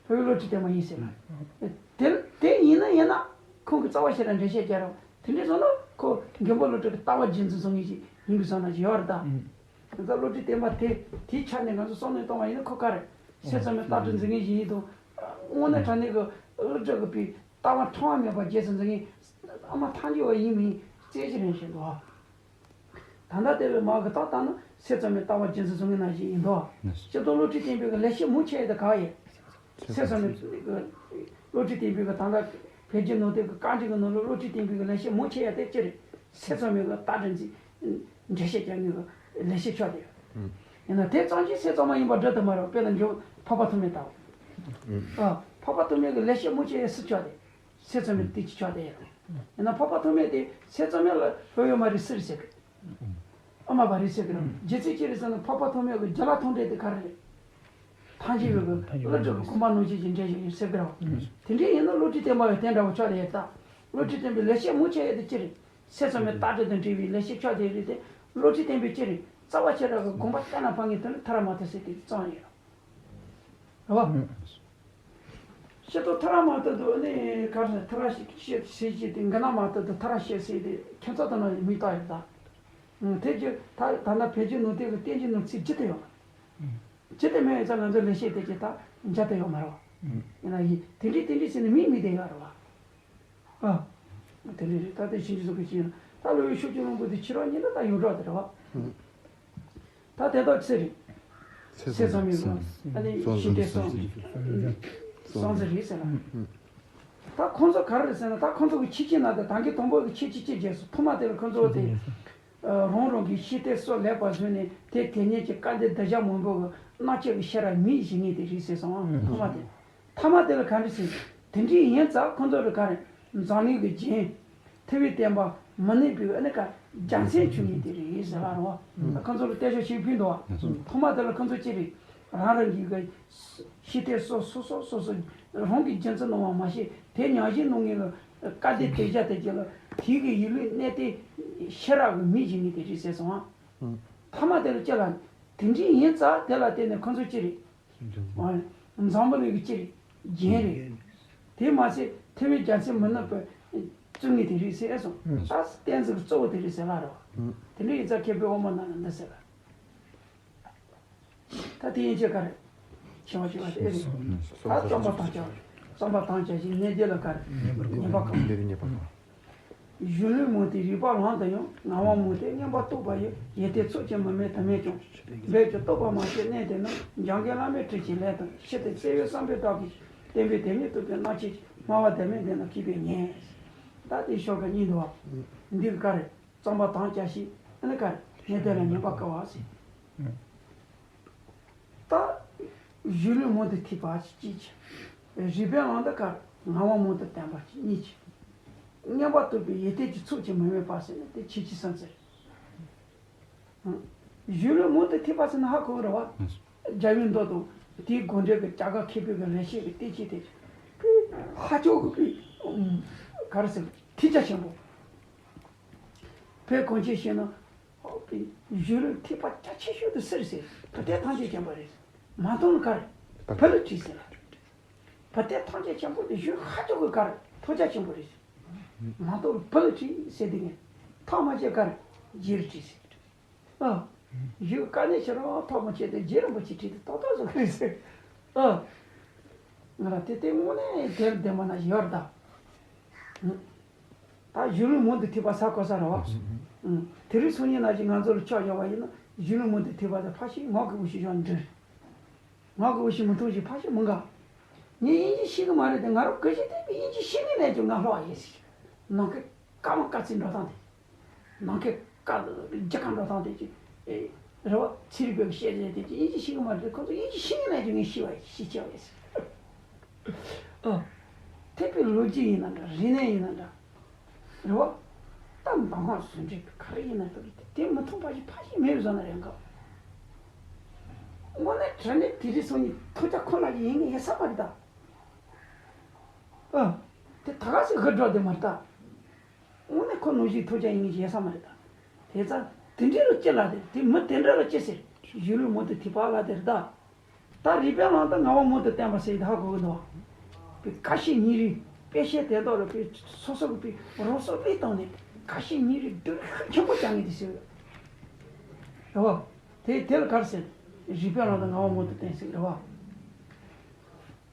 བློ་གྲོས་བསྟན་པ་ཡིན་ཟེར་ལ། དེ་དེ་ཡིན་ན་ཡིན་ན་ཁོང་གི་རྩ་བ་ཤེས་རབ་འགྲེལ་བཤད་རྒྱག་རོགས་དེ་འདྲས་སོང་ན་ཁོ་མགོན་པོ་བློ་གྲོས་ཀྱི་ལྟ་བ་རྒྱུན་འཛིན་བཟུང་ངེས་ཀྱི་ཡིན་དགོས་སོང་ན་ཞིག་ཡོད་རེད་ད། ང་ཚོ་བློ་གྲོས་བསྟན་པ་དེ་དེའི་ཆ་ནས་ང་ཚོ་བསམ་བློ་གཏོང་བ་ཡིན་ན་ཁོ་ག་རེད། སེམས་ཙམ་པའི་ལྟ་གྲུབ་འཛིན་མཁན་ཞིག་ཡིན་དང་། དངོས་གནས་དྲང་གནས་ཀྱི་བློ་གྲོས་ཀྱི་པའི་ལྟ་བ་ཕྲ་བ་མེད་པ་རྗེས་སུ་འཛིན་མཁན་ཨ་མ་ཐལ་འགྱུར་བ་ཡིན་མིན་རྩད་གཅོད་རན་བཞིན་དུ། ད་ལྟ་དེ་བས་མ་གི་ཏག་ཏག་ན་སེམས་ཙམ་པའི་ལྟ་བ་རྒྱུན་འཛིན་བཟུང་མཁན་ནང་བཞིན་ཡིན་དོ། སྤྱིར་བཏང་བློ་གྲོས་བསྟན་པའི་གི་ལེགས་བཤད་མང་ཆེ་ཡ་དེ་ག་ཡིན། སེམས་ཙམ་པའི་གི་བློ་གྲོས་བསྟན་པའི་གི་ད་ལྟ་བོད་བརྒྱུད་ནང་བསྟན་གི་བཀའ་འགྲེལ་གི་ནང་ལ་བློ་གྲོས་བསྟན་པའི་གི་ལེགས་བཤད་མང་ཆེ་ཡ་དེ་ཅི་རེད། སེམས་ཙམ་པའི་གི་ལྟ་གྲུབ་འཛིན་འགྲེལ་བཤད་རྒྱག་མཁན་གི་ལེགས་བཤད་ཕྱོགས་དེ་ཡོད། ཡིན་ན་དེ་ཙམ་གྱིས་སེམས་ཙམ་མ་ཡིན་པ་འགྲོ་ཐུབ་མ་རེད། དཔེར་ན་འགྲོ་འཕགས་པ་ཐོགས་མེད་ལྟ་བུ། ཨ། འཕགས་པ་ཐོགས་མེད་ཀྱི་ལེགས་བཤད་མང་ཆེ་ཡ་སུ་ཕྱོགས་དེ། སེམས་ཙམ་པའི་དེ་ཅི་ཕྱོགས་དེ་ཡོད། ཡིན་ན་འཕགས་པ་ཐོགས་མེད་དེ་སེམས་ཙམ་མེད་ལ་ལྷོད་ཡོད་མ་རེད་ཟེར་ཟེར་གི། ཨ་མ་བ་རེད་ཟེར་གི་རེད། རྗེ་བཙུན་ཅི་རེད་ཟེར་ན་འཕགས་པ་ཐོགས་མེད་ཀྱི་རྒྱ་ལ་ཐོགས་འདྲེ་དེ་ག་རེ་རེད། ཐལ་འགྱུར་བའི་གི་བློ་གྲོས་ཀྱི་དགོངས་པ་ནང་བཞིན་གྱི་འདྲེ་ཞིག་ཡོད་ཟེར་གི་རེད། དེ་འདྲ་ཡིན་ན་བློ་གྲོས་བསྟན་པ་ཡང་དེ་འདྲ་བོ་ཕྱོགས་དེ་ཡོད་ད། བློ་གྲོས་བསྟན་པའི་ལེགས་བཤད་མང་ཆེ་ཡོད་དེ་ཅི་རེད། སེམས་ཙམ་པའི་ལྟ་གྲུབ་དང་འབྲེལ་བའི་ལེགས་བཤད་ཕྱོགས་དེ་རེད་དེ། བློ་གྲོས་བསྟན་པའི་ཅི་རེད། རྩ་བ་ཤེས་རབ་ཀྱི་དགོངས་པ་གཏན་ལ་ཕབ་མཁན་དེ་ནི་ཐ་ར་མ་ཐུ་ཟེར་དེ་གཙང་ཡོད། རེད་བ། ཤེས་རྟོགས་ཐ་ར་མ་ཐུ་དུ་ནི་ག་རེ་ཐ་ར་ཤེས་ཤེས་ཟེར་གྱི་དེ་འགའ་ན་མ་ཐུ་དུ་ཐ་ར་ཤེས་ཟེར་དེ་ཁྱད་མཚར་དུ་ན་མིང་བཏགས་ཡོད་ད། དེ་ཀྱི་ད་ད་ལྟ་བོད་བརྒྱུད་ནང་བསྟན་གྱི་བསྟན་བཅོས་ནང་ཚིག་ཇི་ལྟར་ཡོད། ཇི་ལྟར་མེད་ཡོད་ཙང་ང་ཚོ་ལེགས་བཤད་དེ་ཀྱི་ད་འཇལ་དུ་ཡོད་མ་རེད་བ། ཡིན་ན་ཡིན་དེ་འདྲའི་དེ་འདྲའི་ཟེར་ནས་མིང་མི་དེ་ཡོད་རེད་བ། ཨ། དེ་འདྲ་རེད། ད་ལྟའི་ཕྱིན་ཅི་ལོག་གི་ཕྱིན་ད་ལོ་ཡི་ཤུགས་ཀྱི་རླུང་བུ་དེ་ཕྱི་རོལ་ཉིད་ལ་ད་ཡོངས་གྲགས་དེ་རེད་བ། ད་དེ་དག་ཚེ་རིང་། ཚེ་ཚང་མི་དགོས་ཨ་ནི་ཤི་དེ་སོང་། སོང་ཟེར་རེད་ཟེར་ལ། ད་ཁོང་ཚོ་ག་རེ་རེད་ཟེར་ན་ད་ཁོང་ཚོ་གི་ཁྱད་ཆོས་ན་ད་ད་གིན་དང་པོ་གི་ཁྱད་ཆོས་ཅི་བྱས་སོ་ཐོག་མ་དེ་ལ་ཁོང་ཚོ་དེ། རང་རང་གི་ཤི་དེ་སོ་ལེགས་པར་བཟུང་ནས་དེ་དེ་ཉིད་ཀྱི་སྐལ་ལྡན་གདུལ་བྱ་མང་པོ་གི་རྣམ་དཔྱོད་ཀྱི་ཤེས་རབ་མིག་བྱེད་ངེས་དེ་རེད་ཟེར་སོང་ཐོག་མ་དེ། ཐ་མ་དེ་ལ་ག་འདྲ་ཟེར། དེ་འདྲའི་ཡིན་ཙང་ཁོ་ཚོ་ལ་ག་རེ། འཛམ་གླིང་གི་རྒྱན། ཐུབ་པའི་བསྟན་པ་མི་གནས་པའི་ཨ་ནི་ཀ་རྒྱལ་མཚན་འཁྱུད་ངེས་དེ་རེད་ཟེར་བ་རེད་བ། ཁོ་ཚོ་ལ་བསྟན་བཅོས་ཤིག་ཕུལ་འདུག་བ། ཐོག་མ་དེ་ལ་ཁོ་ཚོ་ཅི་རེད། རང་རང་གི་གི་ཤི་དེ་སོ་སོ་སོ་སོ་སོ་རང་གི་རྒྱུ་མཚན་སྣང་བ་མ་ཤེས་དེ་ཉམས་བཞེས་གནང་ངེས་ལ་བཀའ་སྡེ་དེ་བྱ་དེ་གྱི་ལ་དེ་གི་ཡིད་ལུས་གནས་དེ་ཤེས་རབ་ཀྱི་མིག་བྱེད་ངེས་དེ་རེད་ཟེར་སོང་བ། ཐ་མ་དེ་ལ་ཅི་ལ་དེ་འདྲའི་ཡིན་ཙང་དེ་ལ་བརྟེན་ནས་ཁོ་ཚོ་ཅི་རེད། འཛམ་བུ་གླིང་གི་སྤྱི་རེད། རྒྱན་རེད། དེ་མ་ཟད་ཐེ་བའི་རྒྱལ་མཚན་མི་ནུབ་པའི་བཙུན་ངེས་དེ་རེད་ཟེར་སོང་། ད་བསྟན་འཛིན་གྱི་གཙོ་བོ་དེ་རེད་ཟེར་ལ་རོ། དེ་འདྲ་ཡིན་ཙང་མཁས་པའི་དབང་མོ་རྣམས་ལ་འདི་ཟེར་ལ། ད་དེ་ཡན་ཆད་ག་རེ། ཆེ་བ་ཆེ་བ་དེ་རེད། ད་རྩོམ་པ་དང་བཅས་རྩོམ་པ་དང་བཅས་ཤིང་གནས་འདི་ལ་ག་རེ། ཉན་པར་དགོས། ཉན་པར་དགོས། གཞོན་ལུས་མུན་དེ་རིག་པ་ལམ་དུ་ཡང་། ངང་པ་མུན་དེ་མངོན་པར་རྟོགས་པ་ཡི། ཡིད་བརྟན་ཚོགས་ཀྱིས་མི་དམན་དུ་མས་ཀྱང་། འབད་ཀྱི་རྟོགས་པ་མ་ཤེས་གནས་དེ་ན། འཇམ་མགོན་བླ་མའི་ཁྲིད་ཀྱི་ལས་དང་། ཕྱི་དེ་བརྩེ་བའི་བསམ་པས་བདག་གིས། བསྟན་པའི་དེ་ཉིད་རྟོགས་པའི་རྣམ་ཤེས་ཀྱིས། སྨྲ་བ་དེ་མིན་དེ་ན་མཁས་པས་ཉན། ད་དེ་ཤོག་ག་གཉིས་འདུག་བ། འདི་ག་རེ། རྩོམ་པ་དང་བཅས་ཤིང་ཨ་ནི་ག་རེ་ངས་དེ་ལ་ཉན་པར་དཀའ་བ་ཟེར། ད་གཞོན་ལུས་མུན་དུ་ཐིགས་པ་གཅིག་བྱས། རིག་པའི་ལམ་དུ་ག་རེ་ངང་པ་མུན་དུ་བསྟན་པ་གཉིས་བྱས། མངོན་པར་རྟོགས་པའི་ཡིད་བརྟན་གྱི་ཚོགས་ཀྱིས་མི་དམན་པ་ཟེར་ནས་དེ་ཆོས་ཀྱི་སེམས་ཟེར། གཞོན་ལུས་མུན་དུ་ཐིགས་པ་ཟེར་ན་ཧ་གོ་གི་རེད་བ། རྒྱལ་བའི་མདོ་དང་དེའི་དགོངས་འགྲེལ་གྱི་རྒྱ་གར་མཁས་པའི་གི་ལེགས་བཤད་ཀྱི་བསྟན་བཅོས་དེ། ཧ་ཅང་གི་པའི་ག་རེ་ཟེར་ཐིགས་རྒྱ་ཆེན་པོ། བོད་གངས་ཅན་ཞིང་ན་ གཞོན་ནུ་ཐེག་པ་རྒྱ་ཆེ་ཤོས་དེ་སུ་རེད་ཟེར། བུ་སྟོན་ཐམས་ཅད་མཁྱེན་པ་རེད། མ་མཐོང་ན་ག་རེ། བུ་ལ་དྲིས་ཟེར་ལ། བུ་སྟོན་ཐམས་ཅད་མཁྱེན་པོ་དེ་གཞོན་ཧ་ཅང་གི་ག་རེ་ཐོས་རྒྱ་ཆེན་པོ་རེད་ཟེར། མ་མཐོང་ན་བུ་ལ་དྲིས་ཟེར། དེ་ངས་ཐག་མ་ཆོད་ག་རེ་རྗེ་ལ་དྲིས་ཟེར། ཨ། གཞོན་དཀའ་གནད་ཆེ་རང་ཐག་མ་ཆོད་དེ་རྗེ་རིན་པོ་ཆེ་དྲིས་དེ་ཏག་ཏག་བཟོ་གི་རེད་ཟེར། ཨ། ང་ལ་དེ་ལྟའི་དངོས་གནས་དེར་བདེན་པ་ན་ཡོད་ད། ད་གཞོན་ནུ་མུ་མཐུད་ཐེག་པ་ས་གོ་ས་རེད་བ། དེ་རིང་སང་ཉིན་ནང་བཞིན་ང་ཚོ་ལ་ཆོག་ཡོད་པ་ཡིན་ན་གཞོན་ནུ་མུ་མཐུད་ཐེག་པ་དེ་ཕར་ཞིག་ངག་གི་དབུ་ཞིག་བཞག་འདྲི། ངག་གི་དབུ་ཞིག་མི་ཐུང་ཞིག་ཕར་ཞིག་མི་འགའ། ངས་དབྱིན་ཇི་ཤེས་གི་མ་རེད་དེ། ང་རང་གི་ཞིག་དེ་པའི་དབྱིན་ཇི་ཤེས་ངེས་ནས་ཀྱང་ང་ལྷོག་ཡིན་ཟེར། ནང་གི་ཀ་མ་ཀ་ཚིག་འགྲོ་སྟངས་དེ། ནང་གི་ཀ་རྒྱ་གར་འགྲོ་སྟངས་དེ་ཅིག་ཨེ། རེད་བ། ཚན་རིག་པའི་བཤད་རེད་དེ་ཅིག་དབྱིན་ཇི་ཤེས་གི་མ་རེད། ཁོ་ཚོ་དབྱིན་ཇི་ཤེས་ངེས་ནས་ཀྱང་ངས་ཤེས་པ་ཤེས་ཆེ་བ་ཡིན་ཟེར། ཨ། ཐེག་པའི་ལོ་རྒྱུས་ཡིན་ན་འདྲ། རིག་གནས་ཡིན་ན་འདྲ། རེད་བ། ད་མདོ་སྔགས་སུ་འདྲེས་པའི་ག་རེ་ཡིན་ན་འདྲ། དེ་མི་མཐུན་པ་ཞིག་ཕ་ཞིག་མེད་བཟོ་ན་རེད་འགའ། དངོས་གནས་དྲང་གནས་དེ་རིང་སང་ཉིན་ཐོས་རྒྱ་ཁོ་ན་ཞིག་ཡིན་ངེས་ཡིན་ས་མ་རེད་ད། ཨ། དེ་ད་ག་ཟེ་ཧུར་འགྲོ་དེ་མ་རེད་ད། དངོས་གནས་ཁོ་ནང་བཞིན་ཐོས་རྒྱ་ཡིན་ངེས་ཡིན་ས་མ་རེད་ད། དེ་ཙང་དེ་འདྲའི་ལ་ཅི་ལ་དེ། དེ་མི་དེ་འདྲ་ལ་ཅི་ཟེར། གཞོན་ནུ་མུ་མཐུད་ཐེག་པ་ལ་དེ་རེད་ད། ད་རིག་པའི་ལམ་དུ་ངག་དབང་མུ་མཐུད་བསྟན་པ་ཟེར་ཡི་ད་ཧ་གོ་གི་འདུག་བ། པའི་ཀ་ཤི་ཉིན་རེ་དཔེ་བཤད་དེ་དག་ལ་པའི་སོ་སོ་གི་པའི་རོགས་སོ་པའི་སྟེང་ནས་ཀ་ཤི་ཉིན་རེ་སྡུག་ཤུགས་ཆེན་པོ་བྱ་ངེས་དེ་ཟེར་ཡོད། རེད་བ། དེ་དེ་ལ་ག་རེ་ཟེར། རིག་པའི་ལམ་དུ་ངག་དབང་མུ་མཐུད་བསྟན་ཟེར་རེད་བ།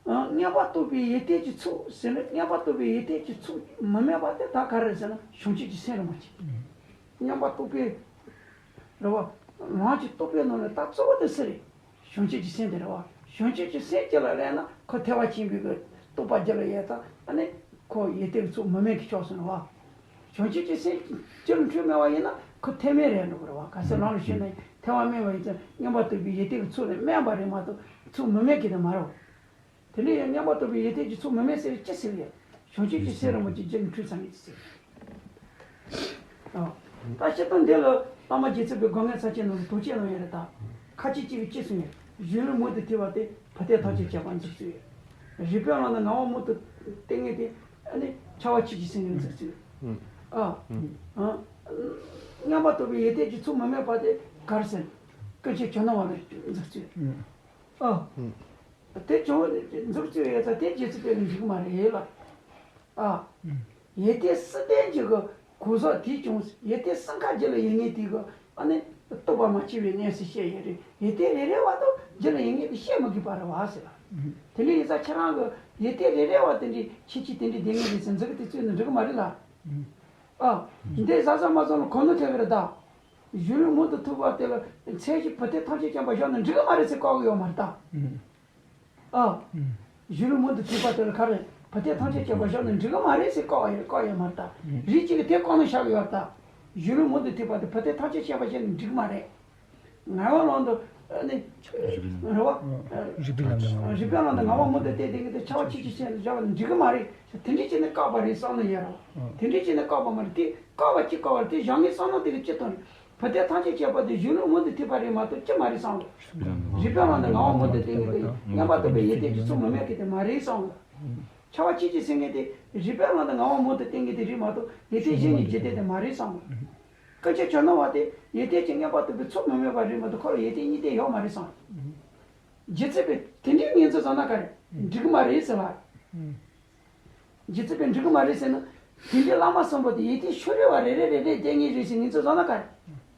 ཨ། མངོན་པར་རྟོགས་པའི་ཡེ་གཏད་ཀྱི་ཚོགས་ཟེར་ན། མངོན་པར་རྟོགས་པའི་ཡེ་གཏད་ཀྱི་ཚོགས་མི་དམན་པ་དེ་ད་ག་རེ་ཟེར་ན་བྱང་ཆུབ་ཀྱི་སེམས་རིན་པོ་ཆེ། མངོན་པར་རྟོགས་པའི་རེད་བ། ལམ་གྱི་རྟོགས་པའི་ནང་ནས་ད་གཙོ་བོ་དེ་སུ་རེད། བྱང་ཆུབ་ཀྱི་སེམས་དེ་རེད་བ། བྱང་ཆུབ་ཀྱི་སེམས་སྐྱེ་ལ་སླེབས་ན་ཁོ་ཐེག་པ་ཆེན་པོའི་གི་རྟོགས་པ་རྒྱུད་ལ་ཡོད་ཙང་། ཨ་ནི་ཁོ་ཡེ་གཏད་ཀྱི་ཚོགས་མི་དམན་གྱི་ཕྱོགས་སུ་རེད་བ། བྱང་ཆུབ་ཀྱི་སེམས་རྒྱུད་ལ་འཁྲུལ་མེད་པ་ཡིན་ན་ཁོ་ཐེག་དམན་རེད་འགྲོ་གི་རེད་བ། ག་ཟེ་ལམ་ལ་ཞུགས་ན་ཐེག་པ་དམན་པ་ཡིན་ཙང་མངོན་པར་རྟོགས་པའི་ཡེ་གཏད་ཀྱི་ཚོགས་ལས་དམན་པ་རེད་མ་གཏོགས་ཚོགས་མི་དམན་གྱི་དེ་མ་རེད་བ། དེ་འདྲ་ཡང་མངོན་པར་རྟོགས་པའི་ཡེ་གཏད་ཀྱི་ཚོགས་མི་དམན་ཟེར་ཅི་ཟེར་ཡ། བྱང་ཆུབ་ཀྱི་སེམས་རིན་པོ་ཆེ་རྒྱུད་ལ་འཁྲུལ་ཚར་ངེས་ཅི་ཟེར། ཨ། ད་སྤྱིར་བཏང་འདི་ལ་བླ་མ་རྗེ་བཙུན་པའི་དགོངས་ངེས་ཚར་ཅན་ནང་ལ་དོགས་གཅོད་གནང་ཡ་རེད་ད། ཁ་ཅིག་ཅིག་གིས་ཅི་གསུངས་ཡ། གཞོན་ནུ་མུ་མཐུད་ཐེག་པ་དེ་བུ་སྟོན་ཐམས་ཅད་མཁྱེན་པ་འཛུགས་ཚུལ། རིག་པའི་ལམ་དུ་ངག་དབང་མུ་མཐུད་བསྟན་ངེས་དེ་ཨ་ནི་ཁྱབ་པ་ཆོས་ཀྱི་སེམས་ཀྱི་འཛུགས་ཚུལ། ཨ། ཨ། མངོན་པར་རྟོགས་པའི་ཡེ་གཏད་ཀྱི་ཚོགས་མི་དམན་པ་དེ་ག་རེ་ཟེར། ཀུན་མཁྱེན་ཇོ་ནང་པ་ལ་འཛུགས་ཚུལ། ཨ། དེ་ཆུང་འཛུགས་བཅོས་ཡོད་ཙང་དེ་རྗེ་བཙུན་པས་འགྲིག་མ་རེད་ལ། ཨ། ཡེ་གཏད་སུ་བསྟན་གྱི་གི་གོ་ས་དེ་བྱུང་། ཡེ་གཏད་གསུམ་ཀ་རྒྱུད་ལ་ཡོད་ངེས་དེ་གི་ཨ་ནི་རྟོགས་པ་མ་སྐྱེས་པའི་གནས་སུ་བཤད་ཡོད་རེད། ཡེ་གཏད་རེ་རེ་བ་དང་རྒྱུད་ལ་ཡོད་ངེས་དེ་བཤད་མི་དགོས་པ་རེད་བ་ཟེར་ལ། དེ་འདྲ་ཡིན་ཙང་ཁྱེད་རང་གི་ཡེ་གཏད་རེ་རེ་བ་དེ་འདྲའི་ཁྱད་ཆོས་དེ་འདྲའི་ལྡན་ངེས་རེད་ཟེར་འཛུགས་དེ་བཙུགས་ན་འགྲིག་གི་མ་རེད་ལ། ཨ། འདི་ཟ་ཟ་མ་ཟ་ལ་གོ་ནོར་ཐེབས་རེད་ད། གཞོན་ནུ་མུ་མཐུད་ཐེག་པ་དེ་ལ་མཚན་གཞི་བུ་སྟོན་ཐམས་ཅད་མཁྱེན་པ་བཞག་ན་འགྲིག་གི་མ་རེད་ཟེར་བཀག་གི་ཡོད་མ་རེད་ད། ཨ། གཞོན་ནུ་མུ་མཐུད་ཐེག་པ་དེ་ལ་ག་རེ། བུ་སྟོན་ཐམས་ཅད་མཁྱེན་པ་བཞག་ན་འགྲིག་གི་མ་རེད་ཟེར་བཀག་ཡོད་བཀག་ཡོད་མ་རེད་ད། རིགས་གཅིག་གིས་དེ་བཀག་ནས་བཞག་གི་ཡོད་རེད་ད། གཞོན་ནུ་མུ་མཐུད་ཐེག་པ་དེ་བུ་སྟོན་ཐམས་ཅད་མཁྱེན་པ་བཞག་ན་འགྲིག་གི་མ་རེད། ངག་དབང་ལམ་དུ་ཨ་ནི་རེད་བ། རིག་པའི་ལམ་དུ་ངག་དབང་མུ་མཐུད་བསྟན་ཏེ་ངེས་དེ་ཁྱབ་པ་ཆོས་ཀྱི་སེམས་སུ་བཞག་པ་ནི་འགྲིག་གི་མ་རེད། དེ་འདྲའི་བྱས་ནས་བཀག་པ་རེད་བསམ་ནི་ཡོད་རེད་བ། དེ་འདྲའི་བྱས་ནས་བཀག་པ་མ་རེད། དེ་བཀག་པ་ཅི་བཀག་པ་རེད། དེ་བཞག་ངེས་བསམ་ན་དེ་གི་སྤྱི་དོན་རེད། བུ་སྟོན་ཐམས་ཅད་མཁྱེན་པ་དེ་གཞོན་ནུ་མུ་མཐུད་ཐེག་པ་རེད་མ་གཏོགས་ཅི་མ་རེད་བསམ་གི། རིག་པའི་ལམ་དུ་ངག་དབང་མུ་མཐུད་བསྟན་ངེས་དེ་མངོན་པར་རྟོགས་པའི་ཡེ་གཏད་ཀྱི་ཚོགས་མི་དམན་གྱི་དེ་མ་རེད་བསམ་གི། ཁྱབ་པ་ཆོས་ཀྱི་སེམས་ངེས་དེ་རིག་པའི་ལམ་དུ་ངག་དབང་མུ་མཐུད་བསྟན་ངེས་དེ་རེད་མ་གཏོགས་ཡེ་གཏད་གཞན་གཉིས་འཇིག་རྟེན་དེ་མ་རེད་བསམ་གི། ཀུན་མཁྱེན་ཇོ་ནང་པ་དེ་ཡེ་གཏད་ཀྱི་མངོན་པར་རྟོགས་པའི་ཚོགས་མི་དམན་པ་རེད་མ་གཏོགས་ཁོ་ལ་ཡེ་གཏད་གཉིས་ལྡན་ཡོད་མ་རེད་བསམ། རྗེ་བཙུན་པས་དེ་འདྲའི་ངོས་འཛིན་བཟོ་ན་ག་རེ་འགྲིག་གི་མ་རེད་ཟེར་བ། རྗེ་བཙུན་པས་འགྲིག་གི་མ་རེད་ཟེར་ན། དེ་འདྲའི་བླ་མ་གསུམ་པོ་དེ་ཡེ་གཏད་ཤོ་རེ་བ་རེ་རེ་རེ་རེ་བསྟན་ངེས་རེད་ཟེར་ངོས་འཛིན་བཟོ་ན་ག་རེ་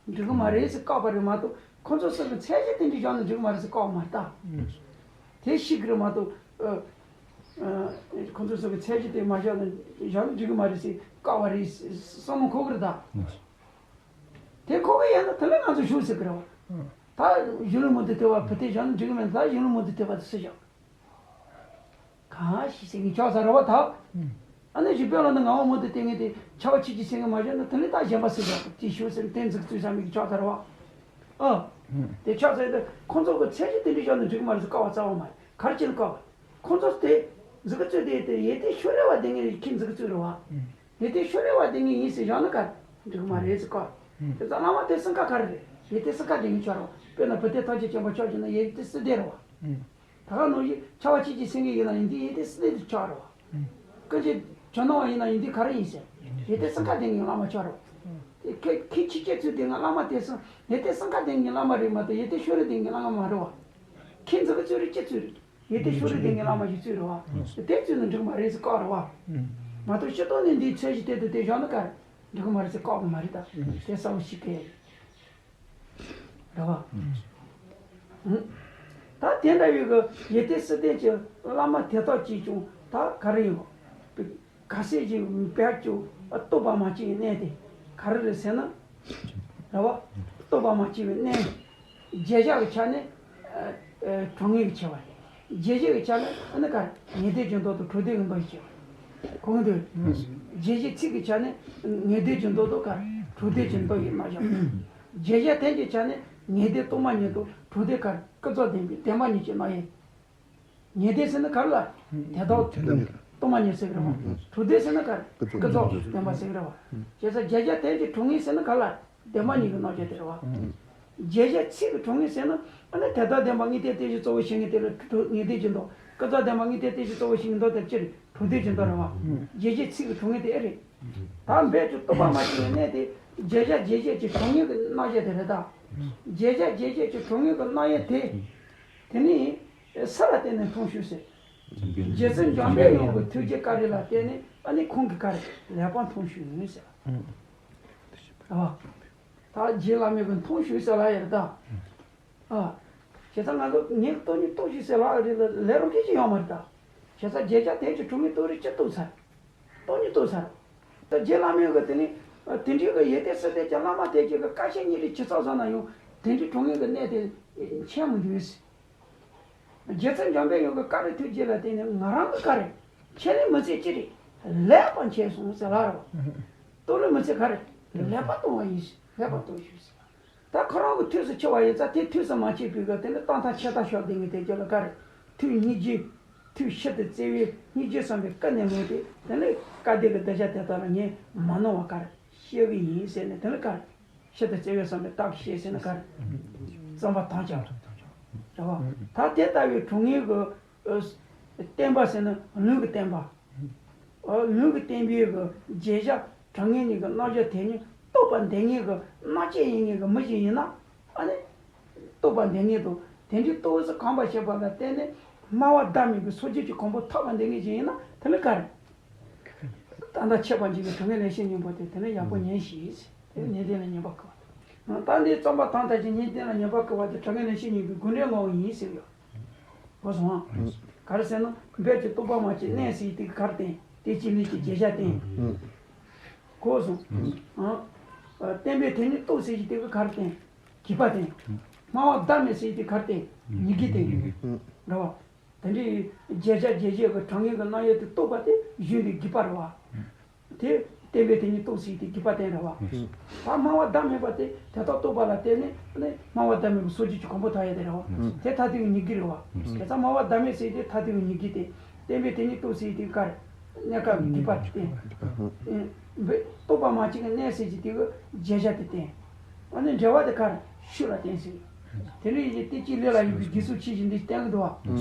འགྲིག་གི་མ་རེད་ཟེར་བཀག་པ་རེད་མ་གཏོགས་ཁོ་ཚོ་གསུམ་གྱི་མཚན་གཞི་དེ་འདྲའི་བཞག་ན་འགྲིག་གི་མ་རེད་ཟེར་བཀག་པ་མ་རེད་ད། དེ་ཤེས་ཀྱི་རེད་མ་གཏོགས། ཨ། ཨ། ཁོ་ཚོ་གསུམ་གྱི་མཚན་གཞི་དེ་མ་བཞག་ན་བཞག་ན་འགྲིག་གི་མ་རེད་ཟེར་བཀག་པ་རེད་བསམ་བློ་འཁོར་གི་རེད་ད། དེ་འཁོར་གི་ཡོད་ན་དེ་ལ་ང་ཚོ་ཞུ་ཟེར་གི་རེད་བ། ད་གཞོན་ནུ་མུ་མཐུད་ཐེག་པ་བུ་སྟོན་བཞག་ན་འགྲིག་གི་མེད། ད་གཞོན་ནུ་མུ་མཐུད་ཐེག་པ་དེ་སུས་བཞག་གང་ཞིག་ཟེར་གི་ཆགས་ཚར་རེད་བ་ད། ཨ་ནི་རིག་པའི་ལམ་དུ་ངག་དབང་མུ་མཐུད་བསྟན་ངེས་དེ་ཁྱབ་པ་ཆོས་ཀྱི་སེམས་ངེས་མ་བཞག་ན་དེ་ནི་ད་གཞན་པ་སུས་བཞག་དེ་ཞུ་ཟེར་ན་དེ་འཛུགས་བཙུགས་བཞག་མི་གི་ཆགས་ཚར་རེད་བ། ཨ། དེ་ཆགས་ཚར་དེ་ཁོང་ཚོ་གི་མཚན་གཞི་དེ་འདྲ་བཞག་ན་འགྲིག་གི་མ་རེད་ཟེར་བཀག་པ་རྩ་བ་མ་རེད། ག་རེ་བྱས་ན་བཀག་པ། ཁོང་ཚོ་དེ་འཛུགས་བཙུགས་དེ་དེ་ཡེ་གཏད་ཤོ་རེ་བ་བསྟན་ངེས་ཁྱེད་འཛུགས་བཙུགས་རེད་བ། ཡེ་གཏད་ཤོ་རེ་བ་བསྟན་ངེས་ཡིན་ཟེར་བཞག་ན་ག་འགྲིག་གི་མ་རེད་ཟེར་བཀག་པ། དེ་ཙང་བླ་མ་དེ་གསུམ་ཀ་ག་རེ་རེད། ཡེ་གཏད་གསུམ་ཀ་བསྟན་ངེས་ཆོག་རེད་བ། དཔེར་ན་བུ་སྟོན་ཐམས་ཅད་མཁྱེན་པ་ཆོག་བྱས་ན་ཡེ་གཏད་སུ་བསྟན་རེད་བ། ད་ག་ནང་བཞིན་ཁྱབ་པ་ཆོས་ཀྱི་སེམས་ངེས་ཡིན་ན་ཡིན་དུས་ཡེ་གཏད་སུ་བསྟན་དུ་ཆོག་རེད་བ། ཀུན་མཁྱེན་ཇོ་ནང་པ་ཡིན་ན་ཡིན་དུས་ག་རེ་ཡིན་ཟེར། ཡེ་གཏད་གསུམ་ཀ་བསྟན་ངེས་བླ་མ་ཆོག་རེད་བ། དེ་ཁྱེད་ཁྱེད་ཁྱེད་ཁྱེད་ཚོས་དེ་ང་བླ་མ་དེ་སང་ཡེ་དེ་སང་ཁ་དེ་ངའི་བླ་མ་རེད་མ་གཏོགས་ཡེ་དེ་ཤོ་རེ་དེ་ངའི་བླ་མ་མ་རེད་བ། ཁྱེད་ཚོ་གི་ཚོས་རེ་ཁྱེད་ཚོས་རེད། ཡེ་དེ་ཤོ་རེ་དེ་ངའི་བླ་མ་ཞིག་ཚོས་རེད་བ། དེ་ཚོས་ནི་འགྲིག་མ་རེད་ཟེར་བཀག་རེད་བ། མ་གཏོགས་སྤྱི་ཐོག་ནས་འདིའི་ཚད་གཞི་དེ་དུ་དེ་བཞག་ན་ག་རེ་འགྲིག་གི་མ་རེད་ཟེར་བཀག་གི་མ་རེད་ད། དེ་གསལ་བོ་ཞིག་གི་རེད་བ། ད་དེ་འདྲ་བའི་གི་ཡེ་དེ་སི་ཏན་གྱི་བླ་མ་དེ་དག་གིས་ཀྱང་ད་ག་རེ་ཡོད། ག་ཟེར་གྱི་བེད་ཀྱི་རྟོགས་པ་མ་སྐྱེས་གནས་དེ་ག་རེ་རེད་ཟེར་ན། རེད་བ། རྟོགས་པ་མ་སྐྱེས་པའི་གནས། རྗེས་བྱ་གི་ཆ་ནས་ཨ་ཨ་གྲངས་ངེས་ཀྱི་ཆེ་བ་རེད། རྗེས་བྱེད་ཀྱི་ཆ་ནས་ཨ་ནི་ག་རེ་ངེས་དོན་གྱི་མདོ་དང་གྲུབ་དོན་གྱི་མདོ་ཡི་ཆེ་བ་རེད། གོ་གི་འདུག་རྗེས་བྱེད་ཚིག་གི་ཆ་ནས་ངེས་དོན་གྱི་མདོ་དང་ག་རེ་གྲུབ་དོན་གྱི་མདོ་ཡི་རྣམ་གཞག་རྗེས་བྱ་དོན་གྱི་ཆ་ནས་ངེས་དོན་སྟོང་པ་ཉིད་དང་གྲུབ་དོན་ག་རེ་ཀུན་རྫོབ་བདེན་པའི་བདེན་པ་ཉིད་ཀྱི་རྣམ་དབྱེ། ངེས་དོན་ཟེར་ན་ག་རེ་ལ། དེ་དག་སྟོང་པ་ཉིད་ཟེར་གི་རེད་བ། གྲུབ་དོན་ཟེར་ན་ག་རེ། ཀུན་རྫོབ་བདེན་པ་ཟེར་གི་རེད་བ། བྱས་ཙང་རྗེས་བྱ་དོན་གྱི་གྲངས་ངེས་ཟེར་ན་ག་རེ་ལ། བདེན་པ་ཉིད་ཀྱི་རྣམ་གཞག་དེ་རེད་བ། རྗེས་བྱ་ཚིག་གི་གྲངས་ངེས་ཟེར་ན་ཨ་ནི་དེ་དག་བདེན་པ་དངོས་བསྟན་རྟེན་གཞི་གཙོ་བོ་བྱས་ངེས་དོན་ལ་ངེས་དོན་གྱི་མདོ། ཀུན་རྫོབ་བདེན་པ་དངོས་བསྟན་རྟེན་གཞི་གཙོ་བོ་བྱས་ངེས་མདོ་དེ་ཅི་རེད། གྲུབ་དོན་གྱི་མདོ་རེད་བ། རྗེས་བྱ་ཚིག་གི་གྲངས་ངེས་དེ་ཨེ་རེད། ད་འབད་ཀྱི་རྟོགས་པ་མ་སྐྱེས་པའི་གནས་དེ་རྗེས་བྱ་རྗེས་བྱེད་ཀྱི་གྲངས་ངེས་ཀྱི་རྣམ་གཞག་དེ་རེད་ད། རྗེས་བྱ་རྗེས་བྱེད་ཀྱི་གྲངས་ངེས་ཀྱི་རྣམ་དབྱེ་དེ། དེ་ནི་ས་ལ་བརྟེན་ནས་མཐོང་ཞུགས་ཟེར། རྗེ་བཙུན་འཇམ་དཔལ་དབྱངས་ཀྱི་ཐུགས་རྗེ་བཀའ་དྲིན་ལ་བརྟེན་ནས་ཨ་ནི་ཁོང་གིས་ག་རེ་ལེགས་པར་མཐོང་ཞུགས་ཡིན་ཟེར། ཨ། ད་རྗེ་བླ་མའི་གི་མཐོང་ཞུགས་ཟེར་ལ་ཡོད་ད། ཨ། བྱས་ཙང་ང་ཚོ་ངས་སྟོང་ཉིད་རྟོགས་ཞུགས་ཟེར་ལ་རེད་ལ་ལས་རོགས་སྐད་ཅིག་ཡོང་མ་རེད་ད། བྱས་ཙང་རྗེས་བྱ་དོན་གྱི་གྲངས་ངེས་རྟོགས་རིགས་ཅི་རྟོགས་ཚར། སྟོང་ཉིད་རྟོགས་ཚར། ད་རྗེ་བླ་མའི་གི་དེ་ནི་དེ་འདྲའི་གི་ཡེ་དེ་སི་ཏན་གྱི་བླ་མ་དེ་གྱི་གི་བཀའ་བཤད་གཉིས་རེ་ཇི་ཙམ་བཟང་ན་ཡང་དེ་འདྲའི་གྲངས་ངེས་གི་གནས་དེ་མཁྱེན་མི་འདུག་ཟེར། རྗེ་བཙུན་འཇམ་དཔལ་དབྱངས་ཀྱི་བཀའ་དྲིན་ཐུགས་རྗེ་ལ་བརྟེན་ནས་ང་རང་གི་བཀའ་དྲིན་ཁྱེད་ལས་མི་ཚད་ཅི་རེད། ལེགས་པར་མཁྱེན་སོང་ཟེར་ལ་རེད་བ། རྟོགས་ལས་མི་ཚད་ག་རེ་ལེགས་པར་རྟོགས་པ་ཡིན་ཟེར་ལེགས་པར་རྟོགས་ཞུགས་ཟེར། ད་ཁོ་རང་གི་ཐུགས་སུ་ཆུད་པ་ཡིན་ཙང་དེ་ཐུགས་སུ་མ་ཆུད་པའི་སྐབས་དེ་ནི་རྟག་མཐའ་ཆད་མཐའ་ཤོར་བསྡད་མཁན་དེ་ཚོ་ལ་ག་རེ། ཐུགས་སྙིང་རྗེ། ཐུགས་ཤིན་ཏུ་བརྩེ་བའི་སྙིང་རྗེ་བསམ་པའི་ཀུན་ནས་བསླངས་ཏེ་དེ་ནི་བཀའ་སྡེ་གི་གདུལ་བྱ་དེ་དག་ལ་ངས་མ་གནང་བ་ག་རེ་བཤད་གི་ཡིན་ཟེར་ནས་དེ་ནི་ག་རེ། ཤིན་ཏུ་བརྩེ་བའི་བསམ་པའི་རྟགས་ཤིག་བཤད་ཟེར་ན་ག་རེ། བརྩམ་པར་དམ་བཅའ། རེད་བ། ད་དེ་ལྟ་བུའི་གྲངས་ངེས་ཀྱི་ཨ་བསྟན་པ་ཟེར་ན་ལུང་གི་བསྟན་པ། ཨ་ལུང་གི་བསྟན་པའི་གི་རྗེས་བྱ་གྲངས་ངེས་གཉིས་ཀྱི་རྣམ་གཞག་དེ་ཉིད་རྟོགས་པ་འདི་ཉིད་ཀྱི་རྣམ་དཔྱོད་ཡིན་ངེས་ཀྱི་མི་ཞིག་ཡིན་ན། ཨ་ནི། རྟོགས་པ་འདི་ཉིད་དང་དེ་འདྲའི་རྟོགས་སུ་གོམས་པར་བྱེད་པ་ལ་བརྟེན་ནས་སྨྲ་བ་ཟླ་མེད་ཀྱི་སངས་རྒྱས་ཀྱི་གོ་འཕང་ཐོབ་པ་འདི་ཉིད་ཅིག་ཡིན་ན་དེ་ནི་ག་རེ། ད་ལྟ་ཁྱད་པར་འཇུག་པའི་དྲང་ངེས་ལེགས་བཤད་སྙིང་པོ་དེ་དེ་ནི་ཡག་པོ་ཉན་ཞིག་དེ་ནི་ཉན་ལྡན་ལ་ཉན་པར་བསྐུལ་བ། ད་འདི་བརྩམ་པར་དམ་བཅའ་ཞིང་ཉན་ལྡན་ལ་ཉན་པར་བསྐུལ་བ་དེ་དྲང་ངེས་ལེགས་བཤད་སྙིང་པོའི་དགོངས་འགྲེལ་ལོ་ཡིན་ཟེར་ཡོད། གོ་སོང་ཨ། ག་རེ་ཟེར་ན་འབད་ཀྱི་རྟོགས་པ་མ་སྐྱེས་གནས་ཟེར་དེ་ག་རེ་བསྟན། དེ་ཅི་ལས་ཀྱི་རྗེས་བྱ་བསྟན། གོ་སོང་ཨ། བསྟན་པའི་དེ་ཉིད་རྟོགས་ཟེར་གྱི་དེ་ག་ག་རེ་བསྟན། རྒྱས་པ་བསྟན། སྨྲ་བ་ཟླ་མེད་ཟེར་གྱི་དེ་ག་རེ་བསྟན། ཉིད་ཀྱི་བསྟན། རེད་བ། དེ་འདྲའི་རྗེས་བྱ་རྗེས་བྱེད་ཀྱི་གྲངས་ངེས་ཀྱི་རྣམ་དབྱེ་དེ་རྟོགས་པ་དེ་གཞུང་དེ་རྒྱས་པ་རེད་བ། དེ་བསྟན་པའི་དེ་ཉིད་རྟོགས་ཟེར་དེ་རྒྱས་པ་བསྟན་རེད་བ། ད་སྨྲ་བ་ཟླ་མེད་པ་དེ་དེ་དག་རྟོགས་པ་ལ་བརྟེན་ནས་ནི་སྨྲ་བ་ཟླ་མེད་པའི་སངས་རྒྱས་ཀྱི་གོ་འཕང་ཐོབ་ཡ་དེ་རེད་བ། དེ་ཐ་དད་ཀྱི་ཉིད་ཀྱི་རེད་བ། དེ་ཚ་སྨྲ་བ་ཟླ་མེད་ཟེར་དེ་ཐ་དད་ཀྱི་ཉིད་ཀྱི་དེ། བསྟན་པའི་དེ་ཉིད་རྟོགས་ཟེར་དེ་ག་རེ། གནས་སྐབས་རྒྱས་པ་བསྟན། རྟོགས་པ་མ་སྐྱེས་ཀྱི་གནས་ཟེར་གྱི་དེ་གི་རྗེས་བྱ་དེ་བསྟན། ཨ་ནི་འབྲེལ་བ་དེ་ག་རེ་ཤུགས་ལ་བསྟན་ཟེར། དེ་ནས་ཡིན་ཏེ་དེ་ཅི་ལས་ལ་ཡོད་པའི་དགེ་ཚུལ་ཆོས་བཞི་འདི་བསྟན་གྱི་འདུག་བ།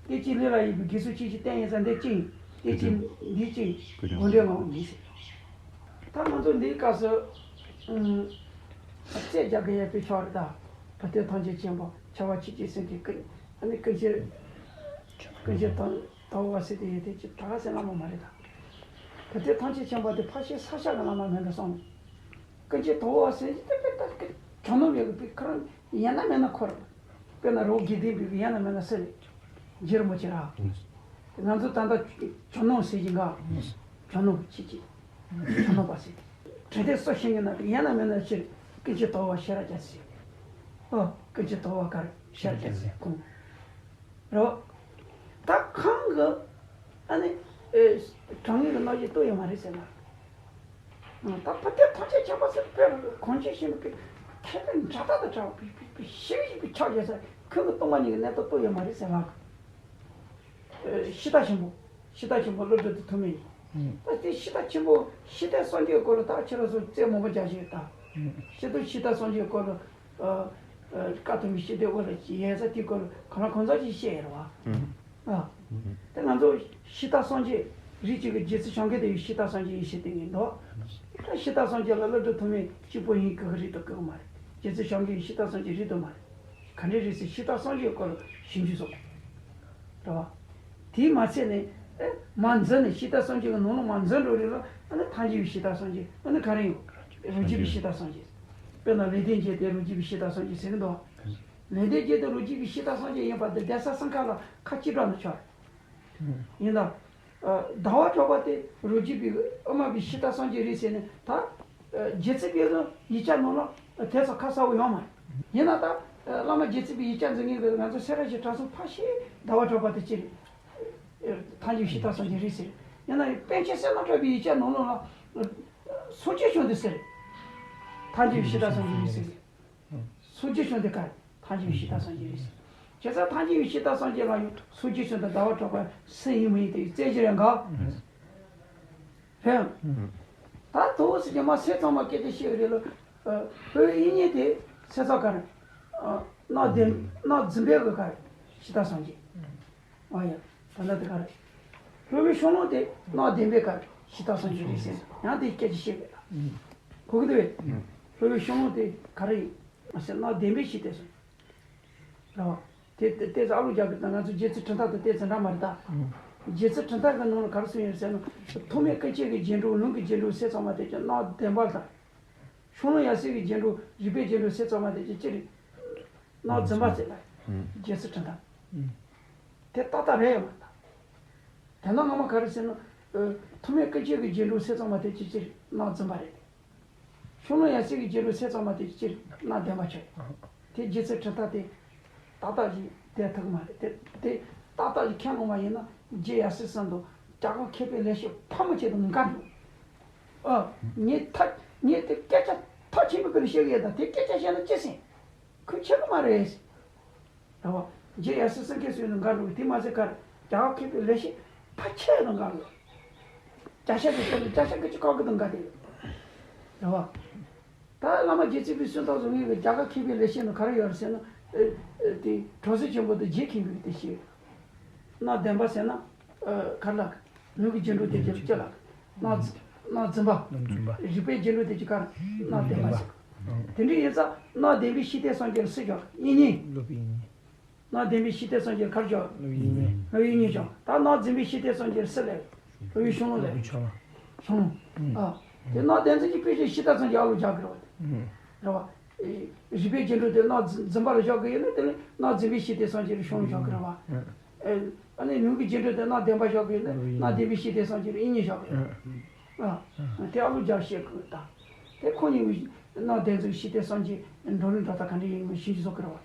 དེ་ཅི་ལས་ལ་ཡོད་པའི་དགེ་ཚུལ་ཆོས་བཞི་བསྟན་ཡིན་ཙང་འདི་ཅི་ཡིན། དེ་ཅི་འདི་ཅི་ཡིན། དགོངས་འགྲེལ་ངོ་མ་ཡིན་ཟེར། ད་ང་ཚོ་འདིའི་སྐབས་སུ་ཨུམ། རྩོད་རྒྱག་གི་ཡོད་པའི་ཕྱོགས་རེད་ད། བུ་སྟོན་ཐམས་ཅད་མཁྱེན་པ་ཁྱབ་པ་ཆོས་ཀྱི་སེམས་ཀྱི་ཀུན་ཨ་ནི་ཀུན་མཁྱེན། ཀུན་མཁྱེན་དང་དང་བ་ཟེར་དེ་ཡོད་དེ་ཅི་གྲྭ་ཟེར་བླ་མ་མ་རེད་ད། བུ་སྟོན་ཐམས་ཅད་མཁྱེན་པ་དེ་ཕར་ཕྱིན་ས་སྐྱ་གི་བླ་མ་མིན་འགྲོ་སོང་། ཀུན་མཁྱེན་དང་བ་ཟེར་གྱི་དེ་དཔེ་ལྟ་གི་ཁྱོད་ནོར་མེད་གི་དཔེ་ཁོ་རང་ཡང་ན་མེད་ན་འཁོར། དཔེར་ན་རོགས་དགེ་ལྡན་པའི་ཡང་ན་མེད་ན་སེ་ལེ། རྗེ་རིན་པོ་ཆེ་ར། ང་ཚོ་ད་ལྟ་ཁྱོད་ནོར་ཟེར་གྱི་འགའ། ཁྱོད་ནོར་ཆེ་ཆེ། ཁྱོད་ནོར་པ་ཟེར། དྲི་དེ་སོ་ཤིང་གི་ནང་དུ་ཡང་ན་མེད་ན་ཕྱིར་ཀུན་མཁྱེན་དང་བ་ཤེས་རབ་རྒྱ་མཚོ་ཟེར། ཨོ་ཀུན་མཁྱེན་དང་བ་གར་ཤེས་རབ་རྒྱ་མཚོ་ཟེར་ཁོང་། རེད་བ། ད་ཁོང་གི་ཨ་ནི་ཨེ་གྲངས་ངེས་ཀྱི་རྣམ་དབྱེ་རྟོགས་ཡོད་མ་རེད་ཟེར་ན། ད་བུ་སྟོན་ཐམས་ཅད་མཁྱེན་པ་ཟེར་དཔེ་གང་ཅི་ཤེས་མི་དགོས། མཁས་པའི་འགྲན་ཟླ་དང་བྲལ་བའི་ཞིབ་ཞིབ་པའི་ཕྱག་བཞེས་ས་ཁོང་གི་སྟོང་པ་ཉིད་ཀྱི་གནས་སྟངས་རྟོགས་ཡོད་མ་རེད་ཟེར་ལགས། ཤེས་རྟ་ཆེན་པོ། ཤེས་རྟ་ཆེན་པོ་ཀླུ་སྒྲུབ་ཏུ་ཐུག་མེད་ཡིན། ད་དེ་ཤེས་རྟ་ཆེན་པོ་ཤེས་རྟ་སངས་རྒྱས་སྐོར་ལ་ད་ཁྱེད་རང་ཚོ་རྩེད་མང་པོ་རྒྱག་བཞིན་ཡོད་ད། ཤེས་རྟ་ཤེས་རྟ་སངས་རྒྱས་སྐོར་ལ། ཀ་ཐུམ་པའི་ཤེས་རྟའི་སྐོར་ལ་ཡལ་ས་དེའི་སྐོར་ལ་གང་ལ་གང་འཚམ་ཞིག་བཤད་ཡོད་རེད་བ། ཨ། དེ་ང་ཚོ་ཤེས་རྟ་སངས་རྒྱས་རིགས་གཅིག་གི་རྗེ་བཙུན་བྱང་ཀེ་ཏེ་ཡི་ཤེས་རྟ་སངས་རྒྱས་ཡི་ཤེས་ཏེ་ཡིན་འདུག་ད་ཤེས་རྟག་སངས་རྒྱས་ལ་བསླུ་བྲིད་ཐུབ་མིན་གཅིག་པོ་ཡིན་དགོས་ཀྱི་རེད་དང་དགོས་ཀྱི་མ་རེད། རྗེ་བཙུན་བྱམས་མགོན་ཤེས་རྟག་སངས་རྒྱས་རེད་དང་མ་རེད། ག་འདྲ་རེད་ཟེར་ཤེས་རྟག་སངས་རྒྱས་སྐོར་ལ་ཞིབ་འཇུག་སོང་། རེད་བ། དེས་མ་ཚད་ནས་ཨེ་མར་འཛུལ་ནས་ཤེས་རྟག་སངས་རྒྱས་ཀྱི་ནང་ལ་མར་འཛུལ་འགྲོ་རེད་ལ། ཨ་ནི་ཐལ་འགྱུར་བའི་ཤེས་རྟག་སངས་རྒྱས། ཨ་ནི་ག་རེ་ཡོད། རང་རྒྱུད་པའི་ཤེས་རྟག་སངས་རྒྱས། དཔེར་ན་ལེགས་ལྡན་འབྱེད་དེ་རང་རྒྱུད་པའི་ཤེས་རྟག་སངས་རྒྱས་ཟེར་གྱི་འདུག། ལེགས་ལྡན་འབྱེད་དེ་རང་རྒྱུད་པའི་ཤེས་རྟག་སངས་རྒྱས་ཡིན་པ་དེ་གདན་ས་གསུམ་ཀ་ལ་ཁ་གཅིག་གྲགས་ནས་ཆགས། ཡིན་ད། ཟླ་བ་གྲགས་པ་དེ་རང་རྒྱུད་པའི་དབུ་མ་པའི་ཤེས་རྟག་སངས་རྒྱས་རེད་ཟེར་ནས་ད། རྗེ་བཙུན་པའི་ཡིག་ཆ་ནང་ལ་དེ་ཚོ་ཁ་གསལ་བོ་ཡོད་མ་རེད། ཡིན་ན་ད། བླ་མ་རྗེ་བཙུན་པའི་ཡིག་ཆ་འཛིན་མཁན་གྱི་ང་ཚོ་སེ་ར་བྱེས་གྲྭ་ཚང་ཕལ་ཆེར་ཟླ་བ་གྲགས་པ་དེ་ཅི་རེད། ཐལ་འགྱུར་ཤེས་རྟག་སངས་རྒྱས་རེད་ཟེར། ཡིན་ན་པཎ་ཆེན་སྲས་མོ་གྲགས་པའི་ཡིག་ཆ་ནང་ལོགས་ལ། སངས་རྒྱས་བྱུང་དེ་ཟེར། ཐལ་འགྱུར་ཤེས་རྟག་སངས་རྒྱས་རེད་ཟེར། སངས་རྒྱས་བྱུང་དེ་ག་རེད། ཐལ་འགྱུར་ཤེས་རྟག་སངས་རྒྱས་རེད་ཟེར། བྱས་ཙང་ཐལ་འགྱུར་ཤེས་རྟག་སངས་རྒྱས་ལ་ཡང་སངས་རྒྱས་བྱུང་དེ་ཟླ་བ་གྲགས་པ་སུ་ཡིན་མི་ཡིན་དེ་རྩད་གཅོད་ཡང་འགའ། རེད། ད་དོ་ཟེར་གྱི་མ་སེམས་ཚང་མ་སྐད་ཆ་བཤད་རེད་ལ། ཨ། བོད་དབྱིག་གཉེན་དེ་སེམས་ཚང་ག་རེ། ཨ། གནག་ལྡན་གནག་འཛིན་པའི་གི་ག་རེ། ཤེས་རྟག་སངས་རྒྱས། ཨ་ཡ། ད་ལྟ་དེ་ག་རེ། སློབ་དཔོན་ཤོང་ལོང་དེ་གནག་ལྡན་པའི་ག་རེ། ཤེས་རྟག་སངས་རྒྱས་རེད་ཟེར། ཡང་དེ་སྐད་ཆ་བཤད་རེད་ལ། གོ་གི་འདུག་བས། སློབ་དཔོན་ཤོང་ལོང་དེ་ག་རེ་ཡིན། ཟེར་གནག་ལྡན་པའི་ཤེས་རྟག་སངས་རྒྱས། རེད་བ། དེ་དེ་ལྟས་ཨ་ལུ་རྒྱག་གི་ད་ང་ཚོ་རྗེ་བཙུན་གྲུབ་མཐའ་དང་ཏོག་ཙམ་འདྲ་མ་རེད་ད། རྗེ་བཙུན་གྲུབ་མཐའ་གི་ནང་ལ་ག་རེ་གསུངས་ཡོད་ཟེར་ན། ཐོག་མའི་སྐུ་མཆེད་ཀྱི་རྗེས་འགྲོ་ལུང་གི་རྗེས་འགྲོ་སེམས་ཚང་མ་དེ་ཀྱང་གནག་ལྡན་པ་དང་། ཤོང་ལོང་ཡབ་སྲས་ཀྱི་རྗེས་འགྲོ་རིག་པའི་རྗེས་འགྲོ་སེམས་ཚང་མ་དེ་ཀྱང་ཅི་རེད། གནག་འཛིན་པ་ཟེར་ལ། རྗེ་བཙུན་གྲུབ་མཐའ། དེ་ཏག་ཏག་རེད་ཡོད་མ་རེད་ད། དེ་ན་སྔ་མ་ག་རེ་ཟེར་ན། ཐོག་མའི་སྐུ་མཆེད་ཀྱི་རྗེས་འགྲོ་སེམས་ཚང་མ་དེ་ཀྱང་ཅི་རེད། གནག་འཛིན་པ་རེད། ཤོང་ལོང་ཡབ་སྲས་ཀྱི་རྗེས་འགྲོ་སེམས་ཚང་མ་དེ་སྤྱིར་གནག་ལྡན་པ་ཆགས་ཡོད། དེ་རྗེ་བཙུན་གྲུབ་མཐའ་དེ་ཏག་ཏག་ཅིག་བསྡད་ཐུབ་ཀྱི་མ་རེད། དེ་དེ་ཏག་ཏག་ཅིག་ཁས་བླངས་པ་ཡིན་ན་རྗེ་ཡབ་སྲས་གསུམ་དང་རྒྱ་གར་མཁས་པའི་ལེགས་བཤད་ཕལ་མོ་ཆེ་དང་འགལ་འགྲོ། ཨ། ངས་ཐག་ངས་དེ་སྐད་ཆ་ཐག་ཆེན་པོ་ཀུན་ནས་བཤད་གི་ཡོད་ད། དེ་སྐད་ཆ་བཤད་ན་ཅི་ཟེར། ཁུལ་ཆེ་གི་མ་རེད། རེད་བ། རྗེ་ཡབ་སྲས་གསུམ་མཁས་སྲོལ་ནི་འགལ་འགྲོ་གི། དེ་མ་ཟད་ག་རེ། རྒྱ་གར་མཁས་པའི་ལེགས་བཤད་ཕལ་ཆེར་དང་འགལ་འགྲོ། བརྒྱ་ཆ་གི་སྟེང་ནས་བརྒྱ་ཆ་དགུ་བཅུ་གོ་དགུ་དང་འགལ་ཏེ་ཡོད། རེད་བ། ད་བླ་མ་རྗེ་བཙུན་པའི་གསུང་ཐོག་སོང་ངེས་ཀྱི་རྒྱ་གར་མཁས་པའི་ལེགས་བཤད་ནི་ག་རེ་ཡོད་རེད་ཟེར་ན། ཨེ་ཨེ་དེ་གྲོང་གསེབ་ཆེན་པོ་དུ་རྗེ་མཁན་པོས་དེ་བཤད་ཡོད། གནག་ལྡན་པ་ཟེར་ན། ཨ། ག་རེ་ལབ། ལུང་གི་རྗེས་འགྲོ་དེ་ཅི་ཅི་ལབ། གནག་གནག་འཛིན་པ། གནག་འཛིན་པ། རིག་པའི་རྗེས་འགྲོ་དེ་ཅི་ག་རེ། གནག་ལྡན་པ་ཟེར། དེ་འདྲ་ཡིན་ཙང་གནག་ལྡན་པའི་ཤེས་རྟག་སངས་རྒྱས་ལ་སུ་བཞག། དབྱིག་གཉེན། སློབ་དཔོན་དབྱིག་གཉེན། གནག་ལྡན་པའི་ཤེས་རྟག་སངས་རྒྱས་ག་རེ་བཞག། སློབ་དཔོན་དབྱིག་གཉེན། སློབ་དབྱིག་གཉེན་བཞག། ད་གནག་འཛིན་པའི་ཤེས་རྟག་སངས་རྒྱས་སུ་སླེབས། སློབ་དཔོན་ཤོང་ལོང་སླེབས། སློབ་དཔོན་ཤོང་ལོང་། ཤོང་ལོང་། ཨ། དེ་གནག་ལྡན་འཛིན་གྱི་དཔེ་ཆའི་ཤེས་རྟག་སངས་རྒྱས་ཨ་ལོ་རྒྱག་གི་རེད་བ། རེད་བ། རིག་པའི་རྗེས་འགྲོ་དེ་གནག་འཛིན་པ་ལ་བཞག་གི་ཡོད་ན། དེ་ལས་གནག་འཛིན་པའི་ཤེས་རྟག་སངས་རྒྱས་ལ་ཤོང་ལོང་བཞག་གི་རེད་བ། ཨ་ནི་ལུང་གི་རྗེས་འགྲོ་དེ་གནག་ལྡན་པ་བཞག་གི་ཡོད་ན་གནག་ལྡན་པའི་ཤེས་རྟག་སངས་རྒྱས་ལ་དབྱིག་གཉེན་བཞག་གི་རེད། ཨ། དེ་ཨ་ལོ་རྒྱག་ཤེས་དགོས་ད། དེ་ཁོ་གཉིས་ཀྱི་གནག་ལྡན་འཛིན་ཤེས་རྟག་སངས་རྒྱས་འགྲོ་ལུགས་འགྲོ་སྟངས་ག་འདྲ་ཡིན་མིན་ཤེས་རྒྱུ་བཟོ་གི་རེད་བ།